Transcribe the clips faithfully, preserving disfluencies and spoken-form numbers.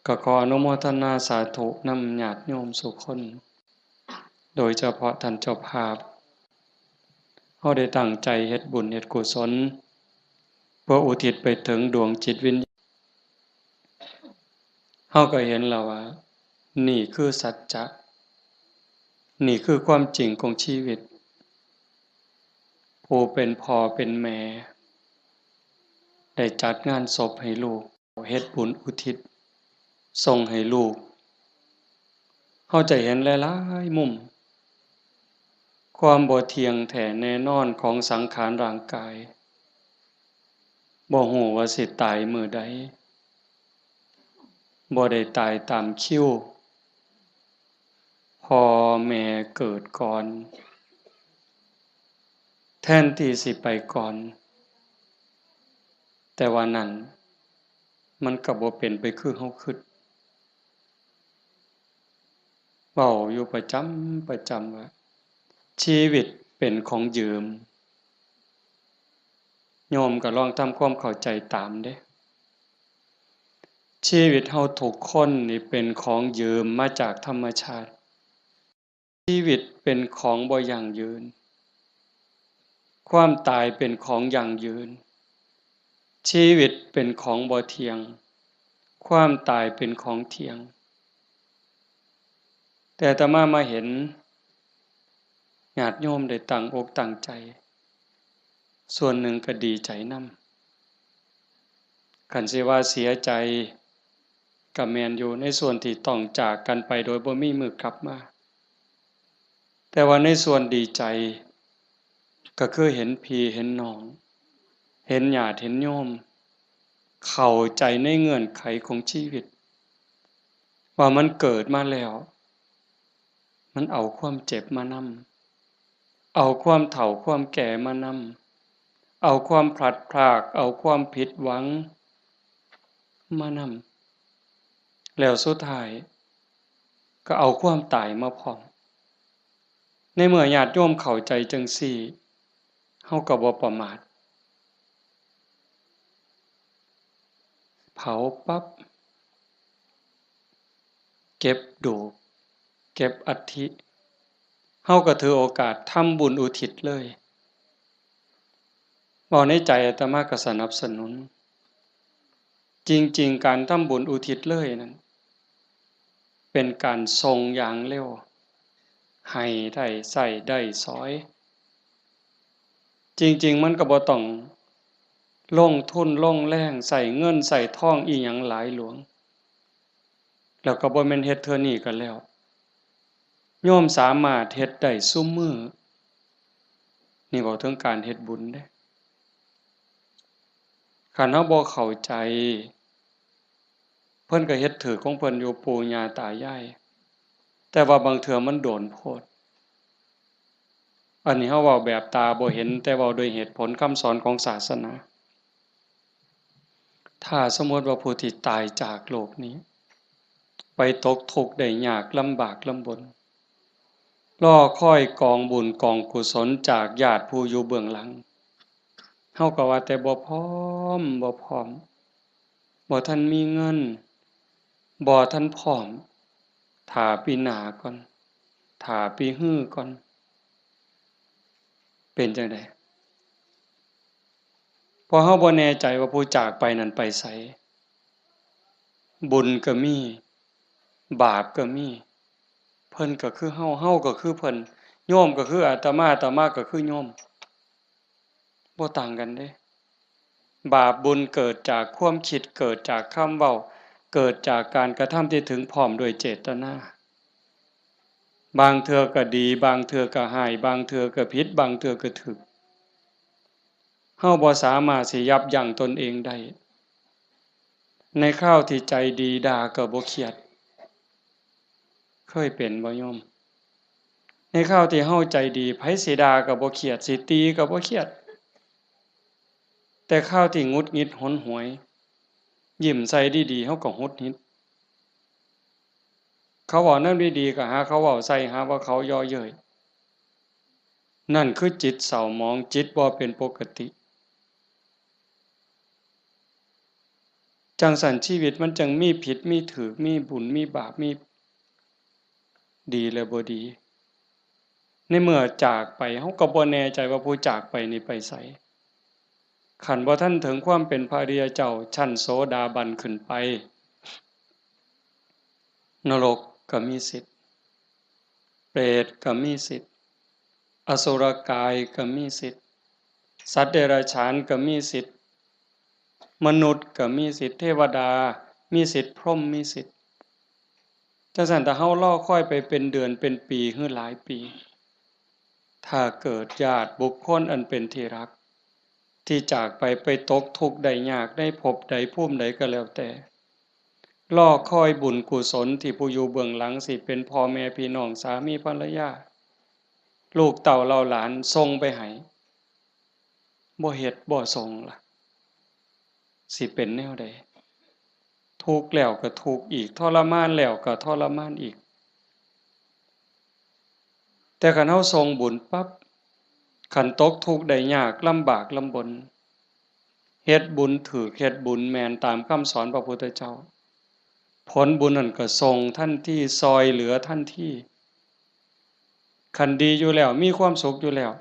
ก็ขออนุโมทนาสาธุนำญาติโยมสู่คน โดยเฉพาะท่านเจ้าภาพ เฮาได้ตั้งใจเฮ็ดบุญเฮ็ดกุศล เพื่ออุทิศไปถึงดวงจิตวิญญาณ เฮาก็เห็นแล้วว่า นี่คือสัจจะ นี่คือความจริงของชีวิต ผู้เป็นพ่อเป็นแม่ ได้จัดงานศพให้ลูก เฮ็ดบุญอุทิศส่งให้ลูก เฮาจะเห็นหลายๆมุม ความบ่เที่ยงแท้แน่นอนของสังขารร่างกาย บ่ฮู้ว่าสิตายมื้อใด บ่ได้ตายตามคิว พ่อแม่เกิดก่อน แทนที่สิไปก่อน แต่ว่านั่น มันก็บ่เป็นไปคือเฮาคิด เว้าอยู่ประจำประจำว่า ชีวิตเป็นของยืม โยมก็ลองทำความเข้าใจตามเด้ ชีวิตเฮาทุกคนนี่เป็นของยืมมาจากธรรมชาติ ชีวิตเป็นของบ่ยั่งยืน ความตายเป็นของยั่งยืน ชีวิตเป็นของบ่เที่ยง ความตายเป็นของเที่ยง แต่อาตมามาเห็น ญาติโยมได้ตั้งอกตั้งใจ ส่วนหนึ่งก็ดีใจนำ คันสิว่าเสียใจ ก็แม่นอยู่ในส่วนที่ต้องจากกันไปโดยบ่มีมื้อกลับมา แต่ว่าในส่วนดีใจ ก็คือเห็นพี่เห็นน้อง เห็นญาติเห็นโยม เข้าใจในเงื่อนไขของชีวิต ว่ามันเกิดมาแล้ว มันเอาความเจ็บมานำ เอาความเฒ่าความแก่มานำ เอาความพลัดพราก เอาความผิดหวังมานำ แล้วสุดท้าย ก็เอาความตายมาพร้อม ในเมื่อญาติโยมเข้าใจจั่งซี้ เฮาก็บ่ประมาท เผาปั๊บ เก็บดูก เก็บอัฐิ เฮาก็ถือโอกาสทำบุญอุทิศเลย เว้าในใจอาตมาก็สนับสนุน จริงๆ การทำบุญอุทิศเลยนั้น เป็นการส่งอย่างเร็ว ให้ได้ใช้ได้สอย จริงๆ มันก็บ่ต้องลงทุนลงแรง ใช้เงินใช้ทองอิหยังหลายหลวง แล้วก็บ่แม่นเฮ็ดเทื่อนี้ก็แล้ว โยมสามารถเฮ็ดได้ซุมื้อ นี่เว้าถึงการเฮ็ดบุญเด้ คันเฮาบ่เข้าใจ เพิ่นก็เฮ็ดถืกของเพิ่นอยู่ ปู่ย่าตายาย แต่ว่าบางเทื่อมันโดนโพด อันนี้เฮาเว้าแบบตาบ่เห็น แต่เว้าด้วยเหตุผลคำสอนของศาสนา ถ้าสมมุติว่าผู้ที่ตายจากโลกนี้ ไปตกทุกข์ได้ยากลำบากลำบน รอคอยกองบุญกองกุศลจากญาติผู้อยู่เบื้องหลัง เฮาก็ว่าแต่บ่พร้อม บ่พร้อม บ่ทันมีเงิน บ่ทันพร้อม ถ้าปีหน้าก่อน ถ้าปีฮือก่อน เป็นจั่งใด เพราะเฮาบ่แน่ใจว่าผู้จากไปนั้นไปไส บุญก็มี บาปก็มี เพิ่นก็คือเฮา เฮาก็คือเพิ่น โยมก็คืออาตมา อาตมาก็คือโยม บ่ต่างกันเด้ บาปบุญเกิดจากความคิด เกิดจากคำเว้า เกิดจากการกระทำที่ถึงพร้อมด้วยเจตนา บางเทื่อก็ดี บางเทื่อก็ร้าย บางเทื่อก็ผิด บางเทื่อก็ถูก เฮาบ่สามารถสิยับยั้งตนเองได้ ในคราวที่ใจดีด่าก็บ่เครียด เคยเป็นบ่โยม ในคราวที่เฮาใจดี ไผสิด่าก็บ่เครียด สิตีก็บ่เครียด แต่คราวที่หงุดหงิดหนหวย ยิ้มใส่ดีๆ เฮาก็หงุดหงิด เขาเว้าแนวดีๆ ก็หาเขาเว้าใส่ หาว่าเขาเยาะเย้ย นั่นคือจิตเศร้าหมอง จิตบ่เป็นปกติ จั่งซั้นชีวิตมันจั่งมีผิดมีถูก มีบุญมีบาป มีดีและบ่ดี ในเมื่อจากไป เฮาก็บ่แน่ใจว่าผู้จากไปนี่ไปไส คันบ่ทันถึงความเป็นพระอริยเจ้า ชั้นโสดาบันขึ้นไป นรกก็มีสิทธิ์ เปรตก็มีสิทธิ์ อสุรกายก็มีสิทธิ์ สัตว์เดรัจฉานก็มีสิทธิ์ มนุษย์ก็มีสิทธิ์ เทวดามีสิทธิ์ พรหมมีสิทธิ์ จั่งซั้นถ้าเฮารอคอยไปเป็นเดือนเป็นปีหรือหลายปี ถ้าเกิดญาติบุคคลอันเป็นที่รัก ที่จากไป ไปตกทุกข์ได้ยากในภพใดภูมิใดก็แล้วแต่ รอคอยบุญกุศลที่ผู้อยู่เบื้องหลังสิเป็นพ่อแม่พี่น้องสามีภรรยา ลูกเต้าเหล่าหลานส่งไปให้ บ่เฮ็ดบ่ส่งล่ะ สิเป็นแนวใด ทุกข์แล้วก็ทุกข์อีก ทรมานแล้วก็ทรมานอีก แต่คันเฮาส่งบุญปั๊บ คันตกทุกข์ได้ยากลำบากลำบน เฮ็ดบุญถูก เฮ็ดบุญแม่นตามคำสอนพระพุทธเจ้า ผลบุญนั่นก็ส่งทันที ซ่อยเหลือทันที คันดีอยู่แล้ว มีความสุขอยู่แล้ว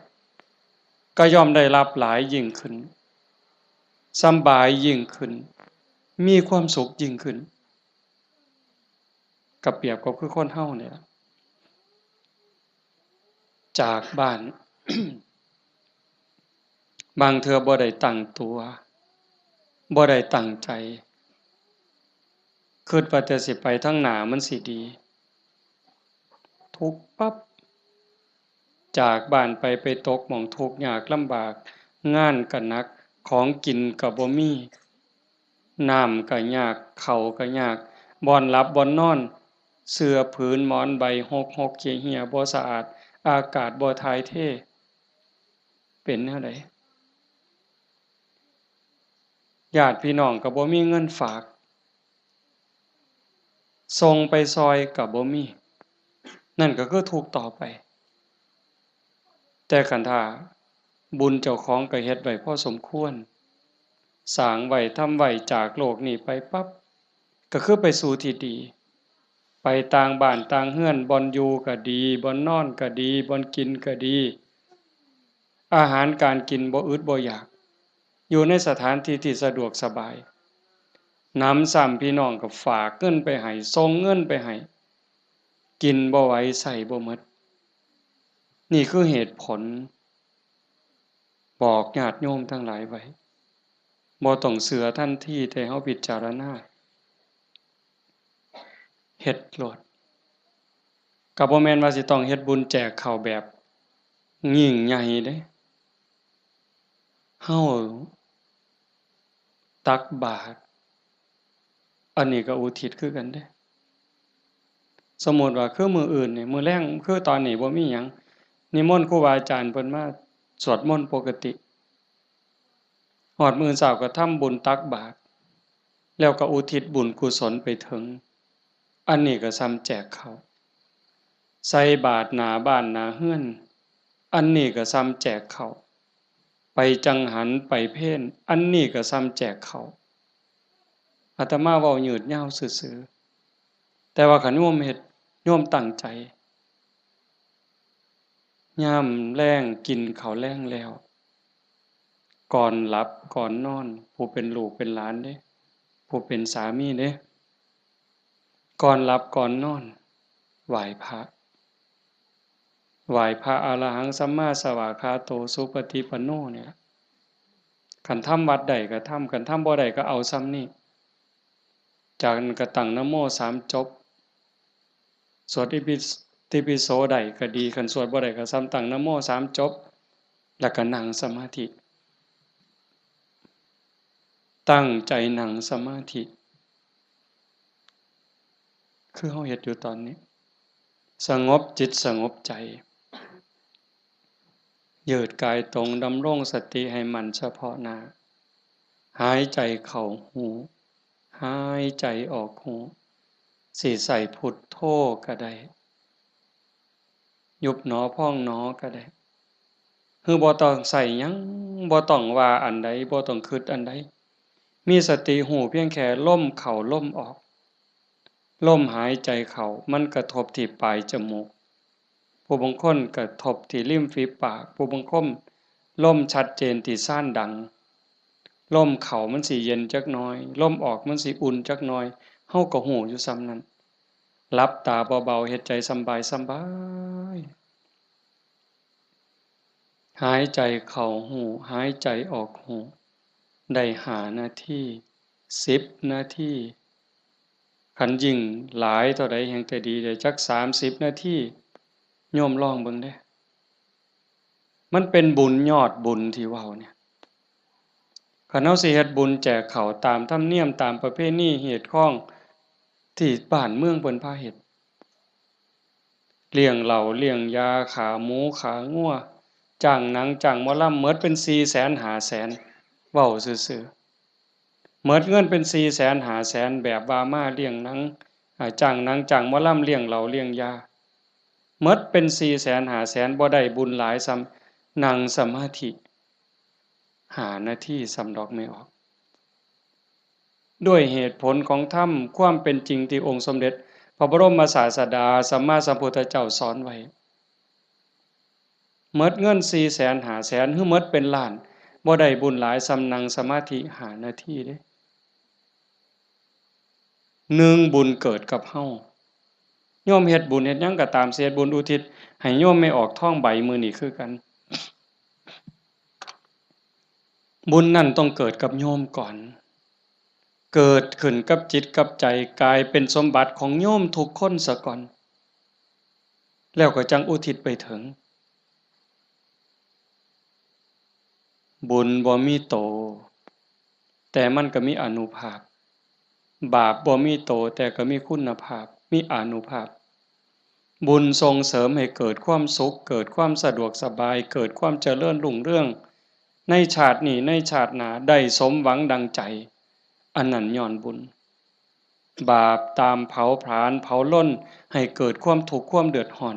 ก็ย่อมได้รับหลายยิ่งขึ้น สำบายยิ่งขึ้น มีความสุขยิ่งขึ้น ก็เปรียบก็คือคนเฮานี่ล่ะ จากบ้าน บางเทื่อบ่ได้ตั้งตัว บ่ได้ตั้งใจ คิดว่าแต่สิไปทางหน้ามันสิดี ทุกข์ปั๊บ จากบ้านไป ไปตกหม่องทุกข์ยากลำบาก งานก็หนัก ของกินก็บ่มี น้ำก็ยาก ข้าวก็ยาก บ่อนหลับบ่อนนอน เสื่อผืนหมอนใบหกหกเหี่ยเหี่ย บ่สะอาด อากาศบ่ถ่ายเท เป็นแนวใด ญาติพี่น้องก็บ่มีเงินฝาก ส่งไปซ่อยก็บ่มี นั่นก็คือทุกข์ต่อไป แต่คันถ้าบุญเจ้าของก็เฮ็ดไว้พอสมควร สร้างไว้ทำไว้ จากโลกนี้ไปปั๊บ ก็คือไปสู่ที่ดี ไปต่างบ้านต่างเฮือน บ่อนอยู่ก็ดี บ่อนนอนก็ดี บ่อนกินก็ดี อาหารการกินบ่อึดบ่อยาก อยู่ในสถานที่ที่สะดวกสบาย หนำซ้ำพี่น้องก็ฝากเงินไปให้ ส่งเงินไปให้ กินบ่ไหว ใช้บ่หมด นี่คือเหตุผล บอกญาติโยมทั้งหลายไว้ บ่ต้องเชื่อทันที แต่เฮาพิจารณา เฮ็ดโลด ก็บ่แม่นว่าสิต้องเฮ็ดบุญแจกข้าวแบบยิ่งใหญ่เด้ เฮาตักบาตร อันนี้ก็อุทิศคือกันเด้ สมมุติว่าคือมื้ออื่นนี่ มื้อแลง คือตอนนี้บ่มีหยัง นิมนต์ครูบาอาจารย์เพิ่นมาสวดมนต์ปกติ ฮอดมื้อเช้าก็ทำบุญตักบาตร แล้วก็อุทิศบุญกุศลไปถึง อันนี้ก็ส่ำแจกข้าว ใส่บาตรหน้าบ้านหน้าเฮือน อันนี้ก็ส่ำแจกข้าว ไปจังหันไปเพล อันนี้ก็ส่ำแจกข้าว อาตมาเว้ายืดยาวซื่อๆ แต่ว่าคันโยมเฮ็ด โยมตั้งใจ ยามแลงกินข้าวแลงแล้ว ก่อนหลับก่อนนอน ผู้เป็นลูกเป็นหลานเด้ ผู้เป็นสามีเด้ ก่อนหลับก่อนนอน ไหว้พระ ไหว้พระอะระหังสัมมาสวากขาโตสุปฏิปันโนนี่ล่ะ คันทำวัดได้ก็ทำ คันทำบ่ได้ก็เอาส่ำนี้ จากนั้นก็ตั้งนะโมสามจบ สวดอิปิ ติปิโสได้ก็ดี คันสวดบ่ได้ก็ส่ำตั้งนะโมสามจบ แล้วก็นั่งสมาธิ ตั้งใจนั่งสมาธิ คือเฮาเฮ็ดอยู่ตอนนี้ สงบจิตสงบใจ ยืดกายตรง ดำรงสติให้มั่นเฉพาะหน้า หายใจเข้าฮู้ หายใจออกฮู้ สิใช้พุทโธก็ได้ ยุบหนอพองหนอก็ได้ คือบ่ต้องใช้หยัง บ่ต้องว่าอันใด บ่ต้องคิดอันใด มีสติฮู้เพียงแค่ลมเข้าลมออก ลมหายใจเข้ามันกระทบที่ปลายจมูก ผู้บางคนกระทบที่ริมฝีปาก ผู้บางคนลมชัดเจนที่ซานดัง ลมเข้ามันสิเย็นจักหน่อย ลมออกมันสิอุ่นจักหน่อย เฮาก็ฮู้อยู่ส่ำนั้น หลับตาเบาๆ เฮ็ดใจสำบายสำบาย หายใจเข้าฮู้ หายใจออกฮู้ ได้ห้านาที สิบนาที คันยิ่งหลายเท่าใดแฮ่งแต่ดี ได้จักสามสิบนาที โยมลองเบิ่งเด้ มันเป็นบุญยอดบุญที่เว้าเนี่ย คันเฮาสิเฮ็ดบุญแจกข้าวตามธรรมเนียม ตามประเพณีฮีตคองที่บ้านเมืองเพิ่นพาเฮ็ด เลี้ยงเหล้าเลี้ยงยา ฆ่าหมูฆ่างัว จ้างหนังจ้างหมอลำ หมดเป็นสี่แสนห้าแสน เว้าซื่อๆ หมดเงินเป็นสี่แสนห้าแสน แบบว่ามาเลี้ยงหนัง อ่า จ้างหนังจ้างหมอลำ เลี้ยงเหล้าเลี้ยงยา หมดเป็นสี่แสนห้าแสน บ่ได้บุญหลายส่ำนั่งสมาธิห้านาทีส่ำดอก แม่ออก ด้วยเหตุผลของธรรม ความเป็นจริงที่องค์สมเด็จพระบรมศาสดาสัมมาสัมพุทธเจ้าสอนไว้ หมดเงินสี่แสนห้าแสน หรือหมดเป็นล้าน บ่ได้บุญหลายส่ำนั่งสมาธิห้านาทีเด้ หนึ่ง บุญเกิดกับเฮา โยมเฮ็ดบุญเฮ็ดหยังก็ตาม สิเฮ็ดบุญอุทิศให้โยมแม่ออกทองใบมื้อนี้คือกัน บุญนั่นต้องเกิดกับโยมก่อน เกิดขึ้นกับจิตกับใจ กลายเป็นสมบัติของโยมทุกคนซะก่อน แล้วก็จั่งอุทิศไปถึง บุญบ่มีโต แต่มันก็มีอานุภาพ บาปบ่มีโต แต่ก็มีคุณภาพ มีอานุภาพ บุญส่งเสริมให้เกิดความสุข เกิดความสะดวกสบาย เกิดความเจริญรุ่งเรือง ในชาตินี้ ในชาติหน้า ได้สมหวังดังใจ อันนั้นย้อนบุญ บาปตามเผาผลาญเผาลน ให้เกิดความทุกข์ความเดือดร้อน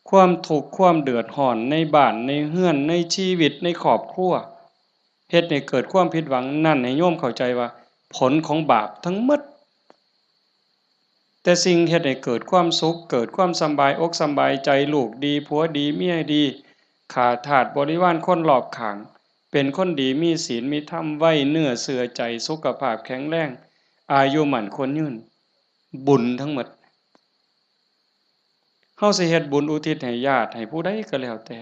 ความทุกข์ความเดือดร้อนในบ้านในเฮือน ในชีวิต ในครอบครัว เฮ็ดให้เกิดความผิดหวัง นั่นให้โยมเข้าใจว่าผลของบาปทั้งหมด แต่สิ่งเฮ็ดให้เกิดความสุข เกิดความสำบายอกสำบายใจ ลูกดี ผัวดี เมียดี ข้าทาสบริวารคนรอบข้าง เป็นคนดี มีศีล มีธรรม ไว้เนื้อเชื่อใจ สุขภาพแข็งแรง อายุมั่นขวัญยืน บุญทั้งหมด เฮาสิเฮ็ดบุญอุทิศให้ญาติ ให้ผู้ใดก็แล้วแต่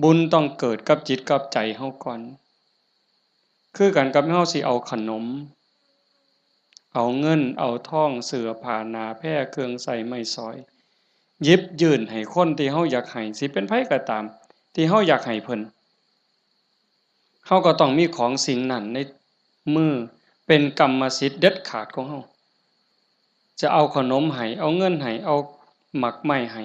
บุญต้องเกิดกับจิตกับใจเฮาก่อน คือกันกับเฮาสิเอาขนม เอาเงิน เอาทอง เสื้อผ้า หน้าแพร เครื่องใช้ไม้สอย หยิบยื่นให้คนที่เฮาอยากให้ สิเป็นไผก็ตาม ที่เฮาอยากให้เพิ่น เฮาก็ต้องมีของสิ่งนั้นในมือ เป็นกรรมสิทธิ์เด็ดขาดของเฮา จะเอาขนมให้ เอาเงินให้ เอาหมากไม้ให้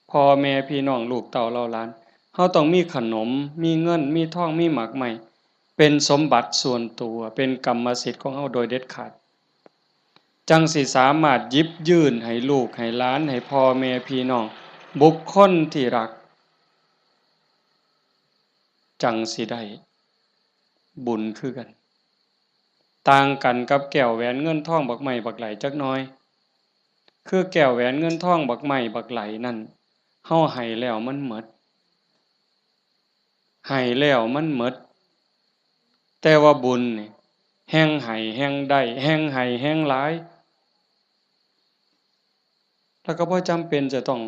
พ่อแม่พี่น้องลูกเต้าเหล่าหลาน เฮาต้องมีขนม มีเงิน มีทอง มีหมากไม้ เป็นสมบัติส่วนตัว เป็นกรรมสิทธิ์ของเฮาโดยเด็ดขาด จั่งสิสามารถหยิบยื่นให้ลูกให้หลาน ให้พ่อแม่พี่น้อง บุคคลที่รัก จั่งสิได้บุญคือกัน ต่างกันกับแก้วแหวนเงินทองบักไม้บักไหลจักหน่อย คือแก้วแหวนเงินทองบักไม้บักไหลนั่น เฮาให้แล้วมันหมด ให้แล้วมันหมด แต่ว่าบุญนี่ แฮ่งให้แฮ่งได้ แฮ่งให้แฮ่งหลาย แล้วก็บ่จำเป็นจะต้อง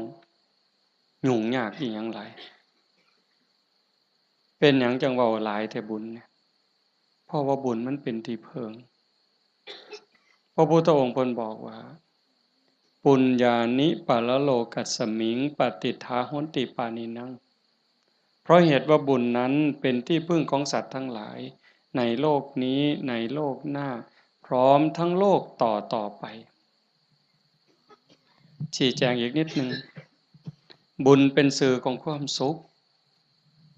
ยุ่งยากอิหยังหลาย เป็นหยังจั่งเว้าหลายแท้บุญเนี่ย เพราะว่าบุญมันเป็นที่เพิ่ง พระพุทธองค์เพิ่นบอกว่า ปุญญานิปรโลกัสมิง ปฏิฏฐาโหนติปาณินัง เพราะเหตุว่าบุญนั้นเป็นที่พึ่งของสัตว์ทั้งหลาย ในโลกนี้ ในโลกหน้า พร้อมทั้งโลกต่อต่อไป ชี้แจงอีกนิดหนึ่ง บุญเป็นสื่อของความสุข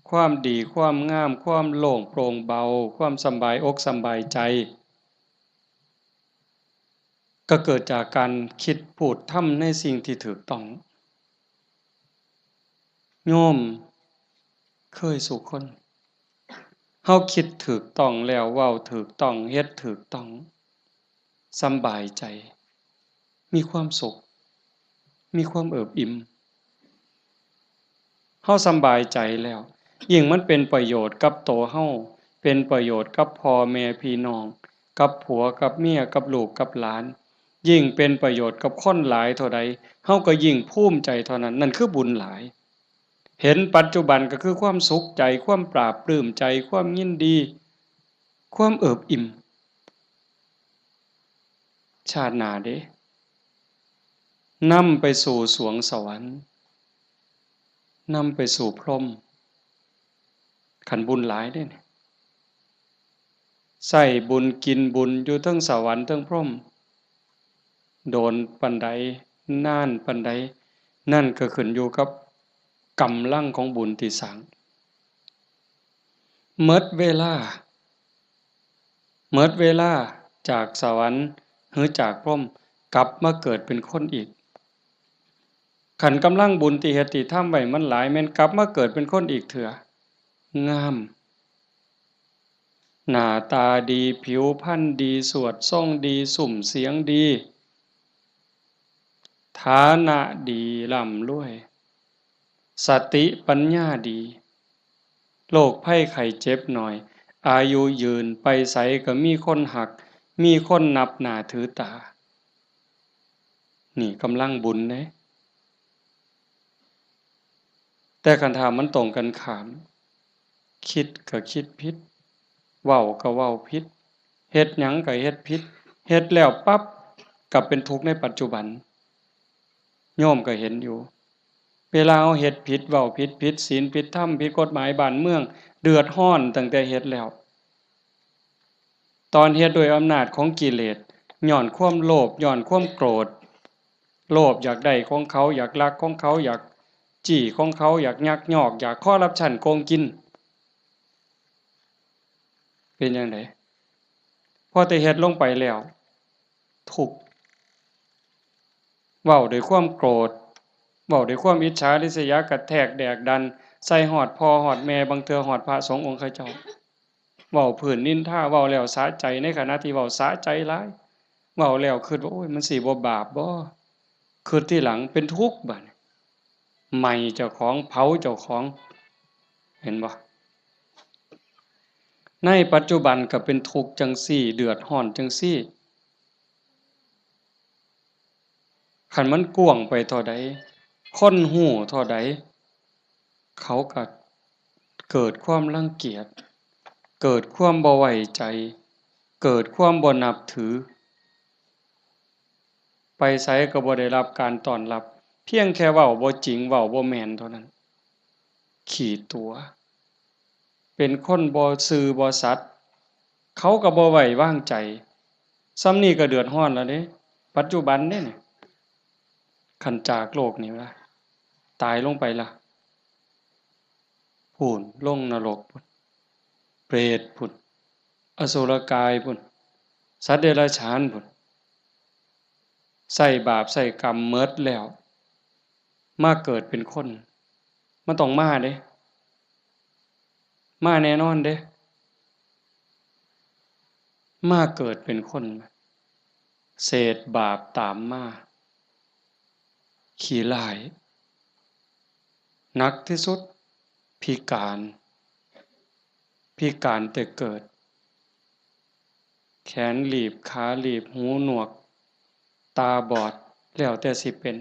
ความดี ความงาม ความโล่งโปร่งเบา ความสำบายอกสำบายใจ ก็เกิดจากการคิดพูดทำในสิ่งที่ถูกต้อง โยมเคยสู่คน เฮาคิดถูกต้องแล้ว เว้าถูกต้อง เฮ็ดถูกต้อง สำบายใจ มีความสุข มีความเอิบอิ่ม เฮาสำบายใจแล้ว ยิ่งมันเป็นประโยชน์กับตัวเฮา เป็นประโยชน์กับพ่อแม่พี่น้อง กับผัวกับเมีย กับลูกกับหลาน ยิ่งเป็นประโยชน์กับคนหลายเท่าใด เฮาก็ยิ่งภูมิใจเท่านั้น นั่นคือบุญหลาย เห็นปัจจุบันก็คือความสุขใจ ความปลาบปลื้มใจ ความยินดี ความเอิบอิ่ม ชาติหน้าเด้ นำไปสู่สวงสวรรค์ นำไปสู่พรหม คันบุญหลายเด้เนี่ย ใช้บุญกินบุญอยู่เทิงสวรรค์เทิงพรหม โดนปานใด นานปานใด นั่นก็ขึ้นอยู่กับกำลังของบุญที่สร้าง หมดเวลา หมดเวลาจากสวรรค์หรือจากพรหม กลับมาเกิดเป็นคนอีก คันกำลังบุญที่เฮ็ดที่ทำไว้มันหลาย แม่นกลับมาเกิดเป็นคนอีกเทื่อ งาม หน้าตาดี ผิวพรรณดี สวดทรงดี ซุ่มเสียงดี ฐานะดี ร่ำรวย สติปัญญาดี โรคภัยไข้เจ็บน้อย อายุยืน ไปไสก็มีคนฮัก มีคนนับหน้าถือตา นี่กำลังบุญเด้ แต่คันถ้ามันตรงกันข้าม คิดก็คิดผิด เว้าก็เว้าผิด เฮ็ดหยังก็เฮ็ดผิด เฮ็ดแล้วปั๊บ ก็เป็นทุกข์ในปัจจุบัน โยมก็เห็นอยู่ เวลาเฮาเฮ็ดผิด เว้าผิด ผิดศีล ผิดธรรม ผิดกฎหมายบ้านเมือง เดือดร้อนตั้งแต่เฮ็ดแล้ว ตอนเฮ็ดด้วยอำนาจของกิเลส ย้อนความโลภ ย้อนความโกรธ โลภอยากได้ของเขา อยากลักของเขา อยากจี้ของเขา อยากยักยอก อยากคอร์รัปชัน โกงกิน เป็นจั่งใด พอแต่เฮ็ดลงไปแล้ว ทุกข์ เว้าด้วยความโกรธ เว้าด้วยความอิจฉาริษยา กระแทกแดกดัน ใส่ฮอดพ่อฮอดแม่ บางเทื่อฮอดพระสงฆ์องค์เขาเจ้า เว้าพื้นนินทา เว้าแล้วสะใจ ในขณะที่เว้าสะใจหลาย เว้าแล้วคิดว่า โอ้ย มันสิบ่บาปบ่ คิดทีหลังเป็นทุกข์บัดนี้ ไหม้เจ้าของ เผาเจ้าของ เห็นบ่ ในปัจจุบันก็เป็นทุกข์จั่งซี้ เดือดร้อนจั่งซี้ คันมันกว้างไปเท่าใด คนฮู้เท่าใด เขาก็เกิดความรังเกียจ เกิดความบ่ไว้ใจ เกิดความบ่นับถือ ไปไสก็บ่ได้รับการต้อนรับ เพียงแค่เว้าบ่จริง เว้าบ่แม่นเท่านั้น ขี้ตั๋ว เป็นคนบ่ซื่อบ่สัตย์ เขาก็บ่ไว้วางใจ ส่ำนี้ก็เดือดร้อนแล้วเด้ ปัจจุบันเด้นี่ คันจากโลกนี้ละ ตายลงไปละ พู้น ลงนรกพู้น เปรตพู้น อสุรกายพู้น สัตว์เดรัจฉานพู้น ใช้บาปใช้กรรมหมดแล้ว มาเกิดเป็นคน มันต้องมาเด้ มาแน่นอนเด้ มาเกิดเป็นคน เศษบาปตามมา ขี้ร้าย หนักที่สุด พิการ พิการแต่เกิด แขนหลีบ ขาหลีบ หูหนวก ตาบอด แล้วแต่สิเป็น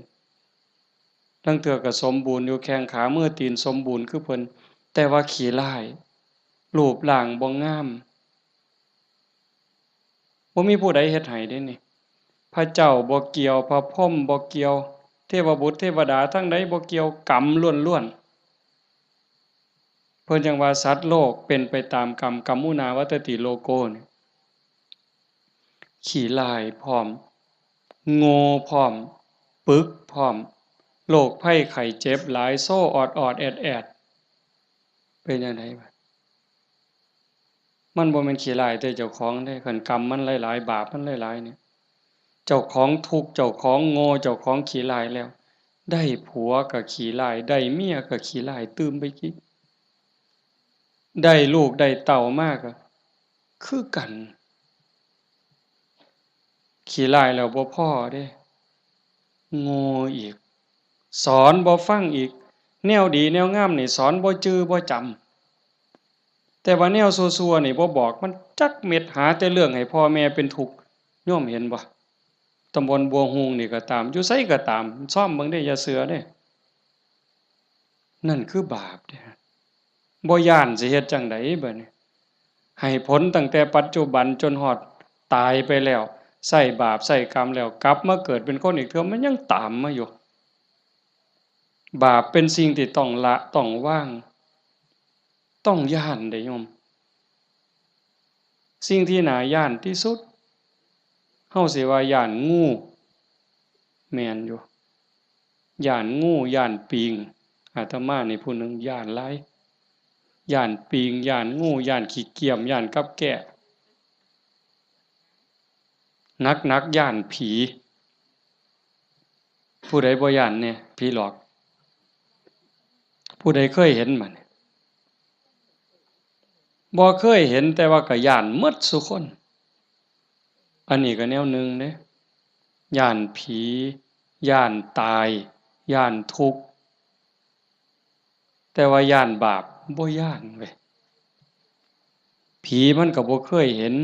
ลางเทื่อก็สมบูรณ์อยู่ แข้งขามือตีนสมบูรณ์คือเพิ่น แต่ว่าขี้ร้าย รูปร่างบ่งาม บ่มีผู้ใดเฮ็ดให้เด้นี่ พระเจ้าบ่เกี่ยว พระพรหมบ่เกี่ยว เทวบุตรเทวดาทั้งใดบ่เกี่ยว กรรมล้วนๆ เพิ่นจั่งว่าสัตว์โลกเป็นไปตามกรรม กัมมุนาวัตติโลโกนี่ ขี้ร้ายพร้อม โง่พร้อม ปึกพร้อม โรคภัยไข้เจ็บหลาย โซออดๆ แอดๆ เป็นจั่งใดวะ มันบ่แม่นขี้ร้ายแต่เจ้าของเด้ คันกรรมมันหลายๆ บาปมันหลายๆ เนี่ย เจ้าของทุกข์ เจ้าของโง่ เจ้าของขี้ร้ายแล้ว ได้ผัวก็ขี้ร้าย ได้เมียก็ขี้ร้ายตื่มไปอีก ได้ลูกได้เต้ามาก็คือกัน ขี้ร้ายแล้วบ่พอเด้ โง่อีก สอนบ่ฟังอีก แนวดีแนวงามนี่สอนบ่จื่อบ่จำ แต่ว่าแนวซั่วๆนี่บ่บอกมันจักเม็ด หาแต่เรื่องให้พ่อแม่เป็นทุกข์ โยมเห็นบ่ ตำบลบัวฮูงนี่ก็ตาม อยู่ไสก็ตาม ซ่อมเบิ่งเด้ อย่าเชื่อเด้ นั่นคือบาปเด้ บ่ย้านสิเฮ็ดจั่งใดบัดนี้ ให้ผลตั้งแต่ปัจจุบันจนฮอดตายไปแล้ว ใช้บาปใช้กรรมแล้ว กลับมาเกิดเป็นคนอีกเทื่อ มันยังตามมาอยู่ บาปเป็นสิ่งที่ต้องละ ต้องวาง ต้องย้านเด้โยม สิ่งที่น่าย้านที่สุด เฮาสิว่าย้านงู แม่นอยู่ ย้านงู ย้านปิง อาตมานี่ผู้หนึ่งย้านหลาย ย้านปิง ย้านงู ย้านขี้เกียม ย้านกับแก้ หนักๆ ย้านผี ผู้ใดบ่ย้านแน่ ผีหลอก ผู้ใดเคยเห็นบ่นี่ บ่เคยเห็น แต่ว่าก็ย้านหมดซุคน อันนี้ก็แนวหนึ่งเด้ ย้านผี ย้านตาย ย้านทุกข์ แต่ว่าย้านบาป บ่ย้านเว้ย ผีมันก็บ่เคยเห็น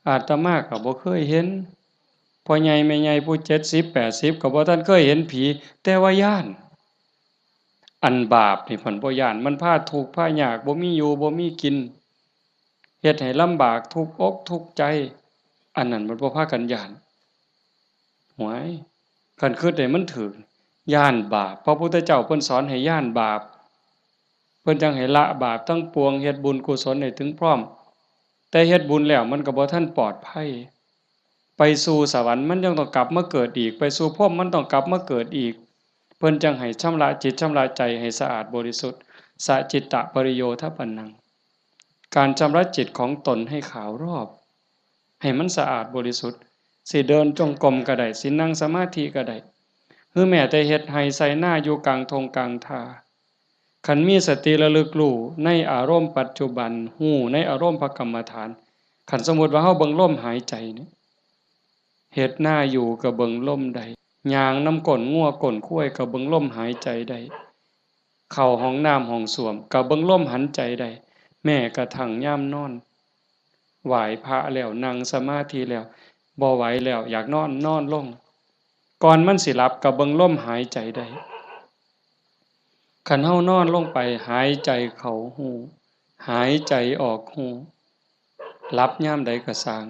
อาตมาก็บ่เคยเห็น พ่อใหญ่แม่ใหญ่ผู้เจ็ดสิบแปดสิบก็บ่ทันเคยเห็นผี แต่ว่าย้าน อันบาปนี่เพิ่นบ่ย้าน มันพาทุกข์พายาก บ่มีอยู่บ่มีกิน เฮ็ดให้ลำบาก ทุกข์อกทุกข์ใจ อันนั้นมันบ่พากันย้าน หวย คันคิดให้มันถูก ย้านบาป พระพุทธเจ้าเพิ่นสอนให้ย้านบาป เพิ่นจั่งให้ละบาปทั้งปวง เฮ็ดบุญกุศลให้ถึงพร้อม แต่เฮ็ดบุญแล้วมันก็บ่ทันปลอดภัย ไปสู่สวรรค์มันยังต้องกลับมาเกิดอีก ไปสู่พรหมมันต้องกลับมาเกิดอีก เพิ่นจั่งให้ชำระจิตชำระใจให้สะอาดบริสุทธิ์ สะจิตตะปริโยทปนัง การชำระจิตของตนให้ขาวรอบ ให้มันสะอาดบริสุทธิ์ สิเดินจงกรมก็ได้ สินั่งสมาธิก็ได้ หรือแม้แต่เฮ็ดไร่ไถนาอยู่กลางท่งกลางท่า คันมีสติระลึกรู้ในอารมณ์ปัจจุบัน รู้ในอารมณ์พระกรรมฐาน คันสมมุติว่าเฮาเบิ่งลมหายใจนี่ เฮ็ดนาอยู่ก็เบิ่งลมได้ ย่างนำก้นงัวก้นควายก็เบิ่งลมหายใจได้ เข้าห้องน้ำห้องส้วมก็เบิ่งลมหายใจได้ แม้กระทั่งยามนอน ไหว้พระแล้ว นั่งสมาธิแล้ว บ่ไหวแล้ว อยากนอน นอนลง ก่อนมันสิหลับก็เบิ่งลมหายใจได้ คันเฮานอนลงไป หายใจเข้ารู้ หายใจออกรู้ หลับยามใดก็ซ่าง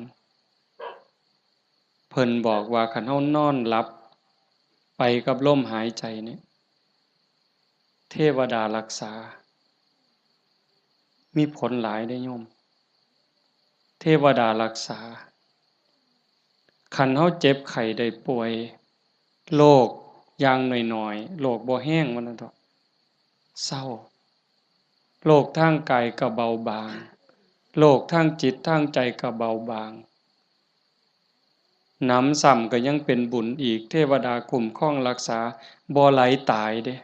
เพิ่นบอกว่าคันเฮานอนหลับไปกับลมหายใจเนี่ย เทวดารักษา มีผลหลายเด้โยม เทวดารักษา คันเฮาเจ็บไข้ได้ป่วย โรคอย่างน้อยๆ โรคบ่แฮงว่าซั่นเถาะ เซา โรคทางกายก็เบาบาง โรคทางจิตทางใจก็เบาบาง หนำซ้ำก็ยังเป็นบุญอีก เทวดาคุ้มครองรักษา บ่ไหลตายเด้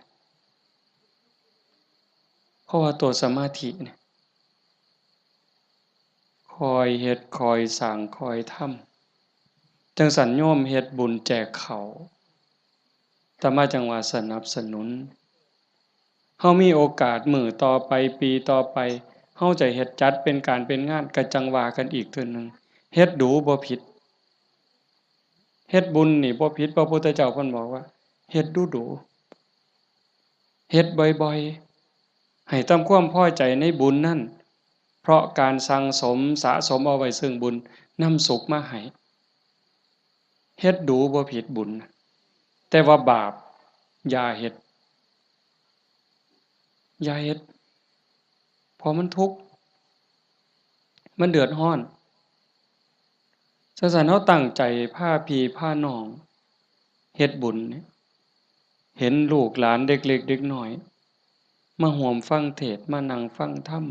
เพราะว่าตัวสมาธิเนี่ย คอยเฮ็ด คอยสร้าง คอยทำ จั่งซั้นโยมเฮ็ดบุญแจกข้าว อาตมาจั่งว่าสนับสนุน เฮามีโอกาสมื้อต่อไป ปีต่อไป เฮาจะเฮ็ดจัดเป็นการเป็นงาน ก็จั่งว่ากันอีกเทื่อหนึ่ง เฮ็ดดูบ่ผิด เฮ็ดบุญนี่บ่ผิด พระพุทธเจ้าเพิ่นบอกว่า เฮ็ดดูๆ เฮ็ดบ่อยๆ ให้ทำความพอใจในบุญนั้น เพราะการสั่งสมสะสมเอาไว้ซึ่งบุญนำสุขมาให้ เฮ็ดดูบ่ผิดบุญ แต่ว่าบาปอย่าเฮ็ด อย่าเฮ็ด เพราะมันทุกข์ มันเดือดร้อน จั่งซั้นเฮาตั้งใจพาพี่พาน้องเฮ็ดบุญเนี่ย เห็นลูกหลานเด็กเล็กเด็กน้อย มาร่วมฟังเทศน์ มานั่งฟังธรรม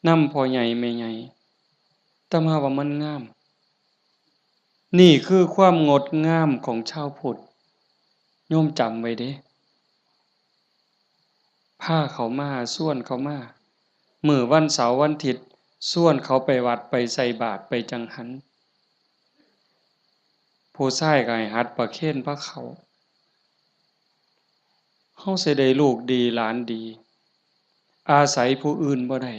นำพ่อใหญ่แม่ใหญ่ อาตมาว่ามันงาม นี่คือความงดงามของชาวพุทธ โยมจำไว้เด้ พาเขามา ชวนเขามา มื้อวันเสาร์วันอาทิตย์ ชวนเขาไปวัดไปใส่บาตรไปจังหัน ผู้ชายก็ให้หัดประเคนพาเข้า เฮาสิได้ลูกดีหลานดี อาศัยผู้อื่นบ่ได้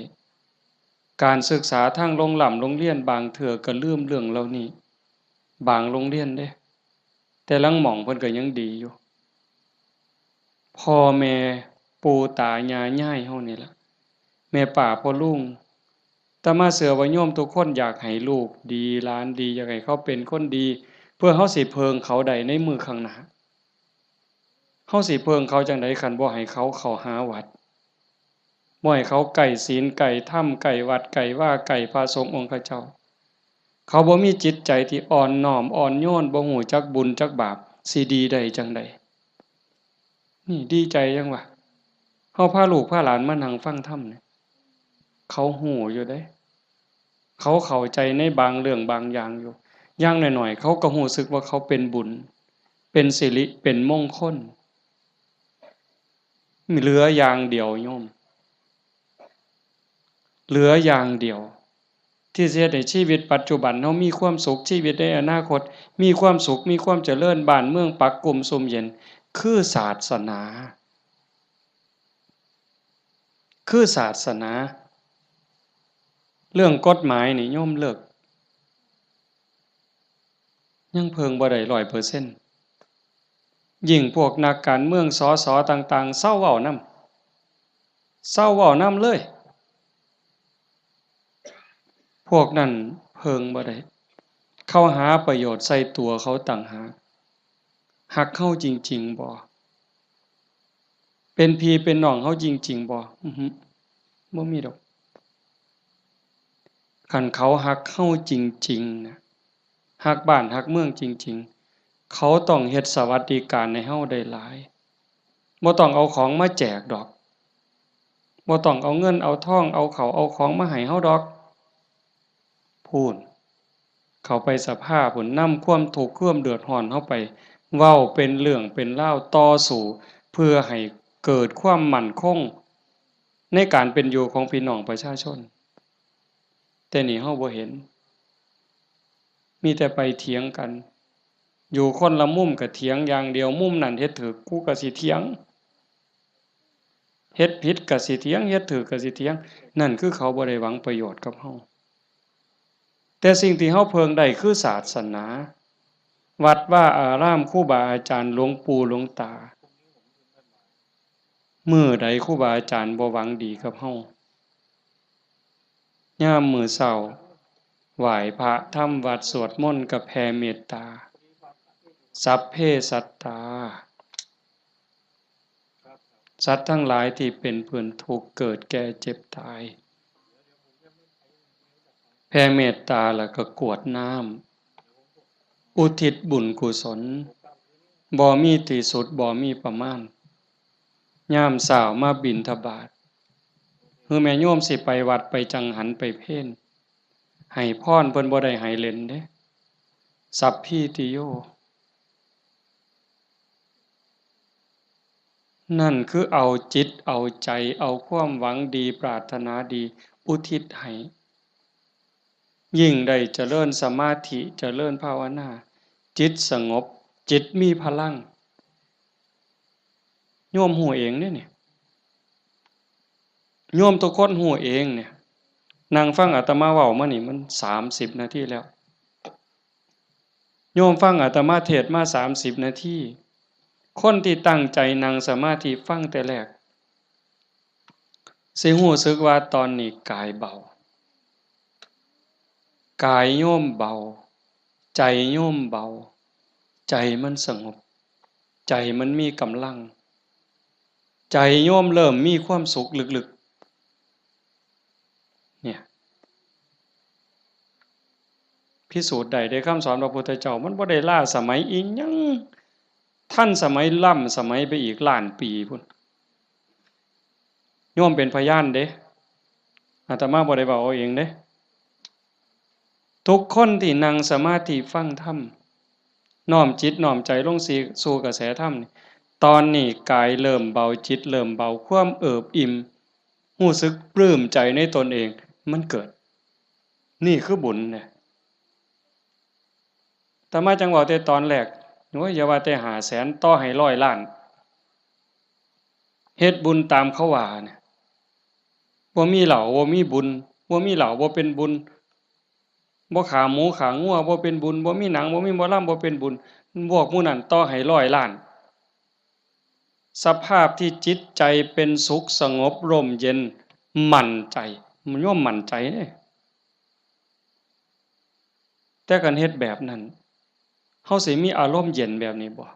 การศึกษาทางโรงร่ำโรงเรียนบางเทื่อก็ลืมเรื่องเหล่านี้ บางโรงเรียนเด้ แต่ลางหม่องเพิ่นก็ยังดีอยู่ พ่อแม่ปู่ตายายยายเฮานี่ล่ะ แม่ป้าพ่อลุง อาตมาเชื่อว่าโยมทุกคนอยากให้ลูกดีหลานดี อยากให้เขาเป็นคนดี เพื่อเฮาสิเพิ่งเขาได้ในมื้อข้างหน้า เฮาสิเพิ่งเขาจั่งใดคันบ่ให้เขาเข้าหาวัด บ่ให้เขาใกล้ศีลใกล้ธรรมใกล้วัดใกล้วาใกล้พระสงฆ์องค์เจ้า เขาบ่มีจิตใจที่อ่อนน้อมอ่อนโยน บ่ฮู้จักบุญจักบาป สิดีได้จั่งใด นี่ดีใจจั่งวะ เฮาพาลูกพาหลานมานั่งฟังธรรมเนี่ย เขาฮู้อยู่เด้ เขาเข้าใจในบางเรื่องบางอย่างอยู่ อย่างน้อยๆ เขาก็รู้สึกว่าเขาเป็นบุญ เป็นสิริ เป็นมงคล เหลืออย่างเดียวโยม เหลืออย่างเดียว ที่สิเฮ็ดให้ชีวิตปัจจุบันเฮามีความสุข ชีวิตในอนาคตมีความสุข มีความเจริญ บ้านเมืองปักกุมซุ่มเย็น คือศาสนา คือศาสนา เรื่องกฎหมายนี่โยมเลิก ยังเพิ่งบ่ได้ร้อยเปอร์เซ็นต์ ยิ่งพวกนักการเมือง สส ต่างๆ เซาเว้านำ เซาเว้านำเลย พวกนั้นเพิ่งบ่ได้ เขาหาประโยชน์ใส่ตัวเขาต่างหาก ฮักเฮาจริงๆ บ่ เป็นพี่เป็นน้องเฮาจริงๆ บ่ อื้อหือ บ่มีดอก คันเขาฮักเฮาจริงๆ นะ ฮักบ้านฮักเมืองจริงๆ เขาต้องเฮ็ดสวัสดิการให้เฮาได้หลาย บ่ต้องเอาของมาแจกดอก บ่ต้องเอาเงินเอาทอง เอาข้าวเอาของมาให้เฮาดอก พู้น เข้าไปสภาพู้น นำความทุกข์ความเดือดร้อนเฮาไป เว้าเป็นเรื่องเป็นราว ต่อสู้เพื่อให้เกิดความมั่นคง ในการเป็นอยู่ของพี่น้องประชาชน แต่นี่เฮาบ่เห็น มีแต่ไปเถียงกัน อยู่คนละมุมก็เถียงอย่างเดียว มุมนั้นเฮ็ดถูก กูก็สิเถียง เฮ็ดผิดก็สิเถียง เฮ็ดถูกก็สิเถียง นั่นคือเขาบ่ได้หวังประโยชน์กับเฮา แต่สิ่งที่เฮาเพิ่งได้คือศาสนา วัดวาอาราม ครูบาอาจารย์ หลวงปู่หลวงตา มื้อใดครูบาอาจารย์บ่หวังดีกับเฮา ยามมื้อเช้า ไหว้พระทำวัตรสวดมนต์ก็แผ่เมตตา สัพเพสัตตา สัตว์ทั้งหลายที่เป็นเพื่อนทุกข์เกิดแก่เจ็บตาย แผ่เมตตาแล้วก็กรวดน้ำ อุทิศบุญกุศล บ่มีที่สุด บ่มีประมาณ ยามเช้ามาบิณฑบาต คือแม่โยมสิไปวัดไปจังหันไปเพล ให้พรเพิ่นบ่ได้ให้เล่นเด้ สัพพีติโย นั่นคือเอาจิตเอาใจ เอาความหวังดีปรารถนาดีอุทิศให้ ยิ่งได้เจริญสมาธิเจริญภาวนา จิตสงบ จิตมีพลัง โยมฮู้เองเด้นี่ โยมทุกคนฮู้เองเนี่ย นั่งฟังอาตมาเว้ามานี่มันสามสิบนาทีแล้ว โยมฟังอาตมาเทศน์มาสามสิบนาที คนที่ตั้งใจนั่งสมาธิฟังแต่แรก สิรู้สึกว่าตอนนี้กายเบา กายโยมเบา ใจโยมเบา ใจมันสงบ ใจมันมีกำลัง ใจโยมเริ่มมีความสุขลึกๆ เนี่ย พิสูจน์ได้เด้ คำสอนพระพุทธเจ้า มันบ่ได้ล้าสมัยอิหยัง ทันสมัยล้ำสมัยไปอีกล้านปีพู้น โยมเป็นพยานเด้ อาตมาบ่ได้เว้าเอาเองเด้ ทุกคนที่นั่งสมาธิฟังธรรม น้อมจิตน้อมใจลงสู่กระแสธรรมนี่ ตอนนี้กายเริ่มเบา จิตเริ่มเบา ความเอิบอิ่ม รู้สึกปลื้มใจในตนเอง มันเกิด นี่คือบุญเนี่ย อาตมาจั่งเว้าแต่ตอนแรก โอ้ย อย่าว่าแต่ห้าแสน ต่อให้ร้อยล้าน เฮ็ดบุญตามเขาว่าเนี่ย บ่มีเหล้า บ่มีบุญ บ่มีเหล้า บ่เป็นบุญ บ่ฆ่าหมูฆ่างัว บ่เป็นบุญ บ่มีหนัง บ่มีหมอลำ บ่เป็นบุญ พวกหมู่นั้นต่อให้ร้อยล้าน สภาพที่จิตใจเป็นสุขสงบร่มเย็น มั่นใจ โยมมั่นใจเด้ แต่คันเฮ็ดแบบนั้น เฮาสิมีอารมณ์เย็นแบบนี้บ่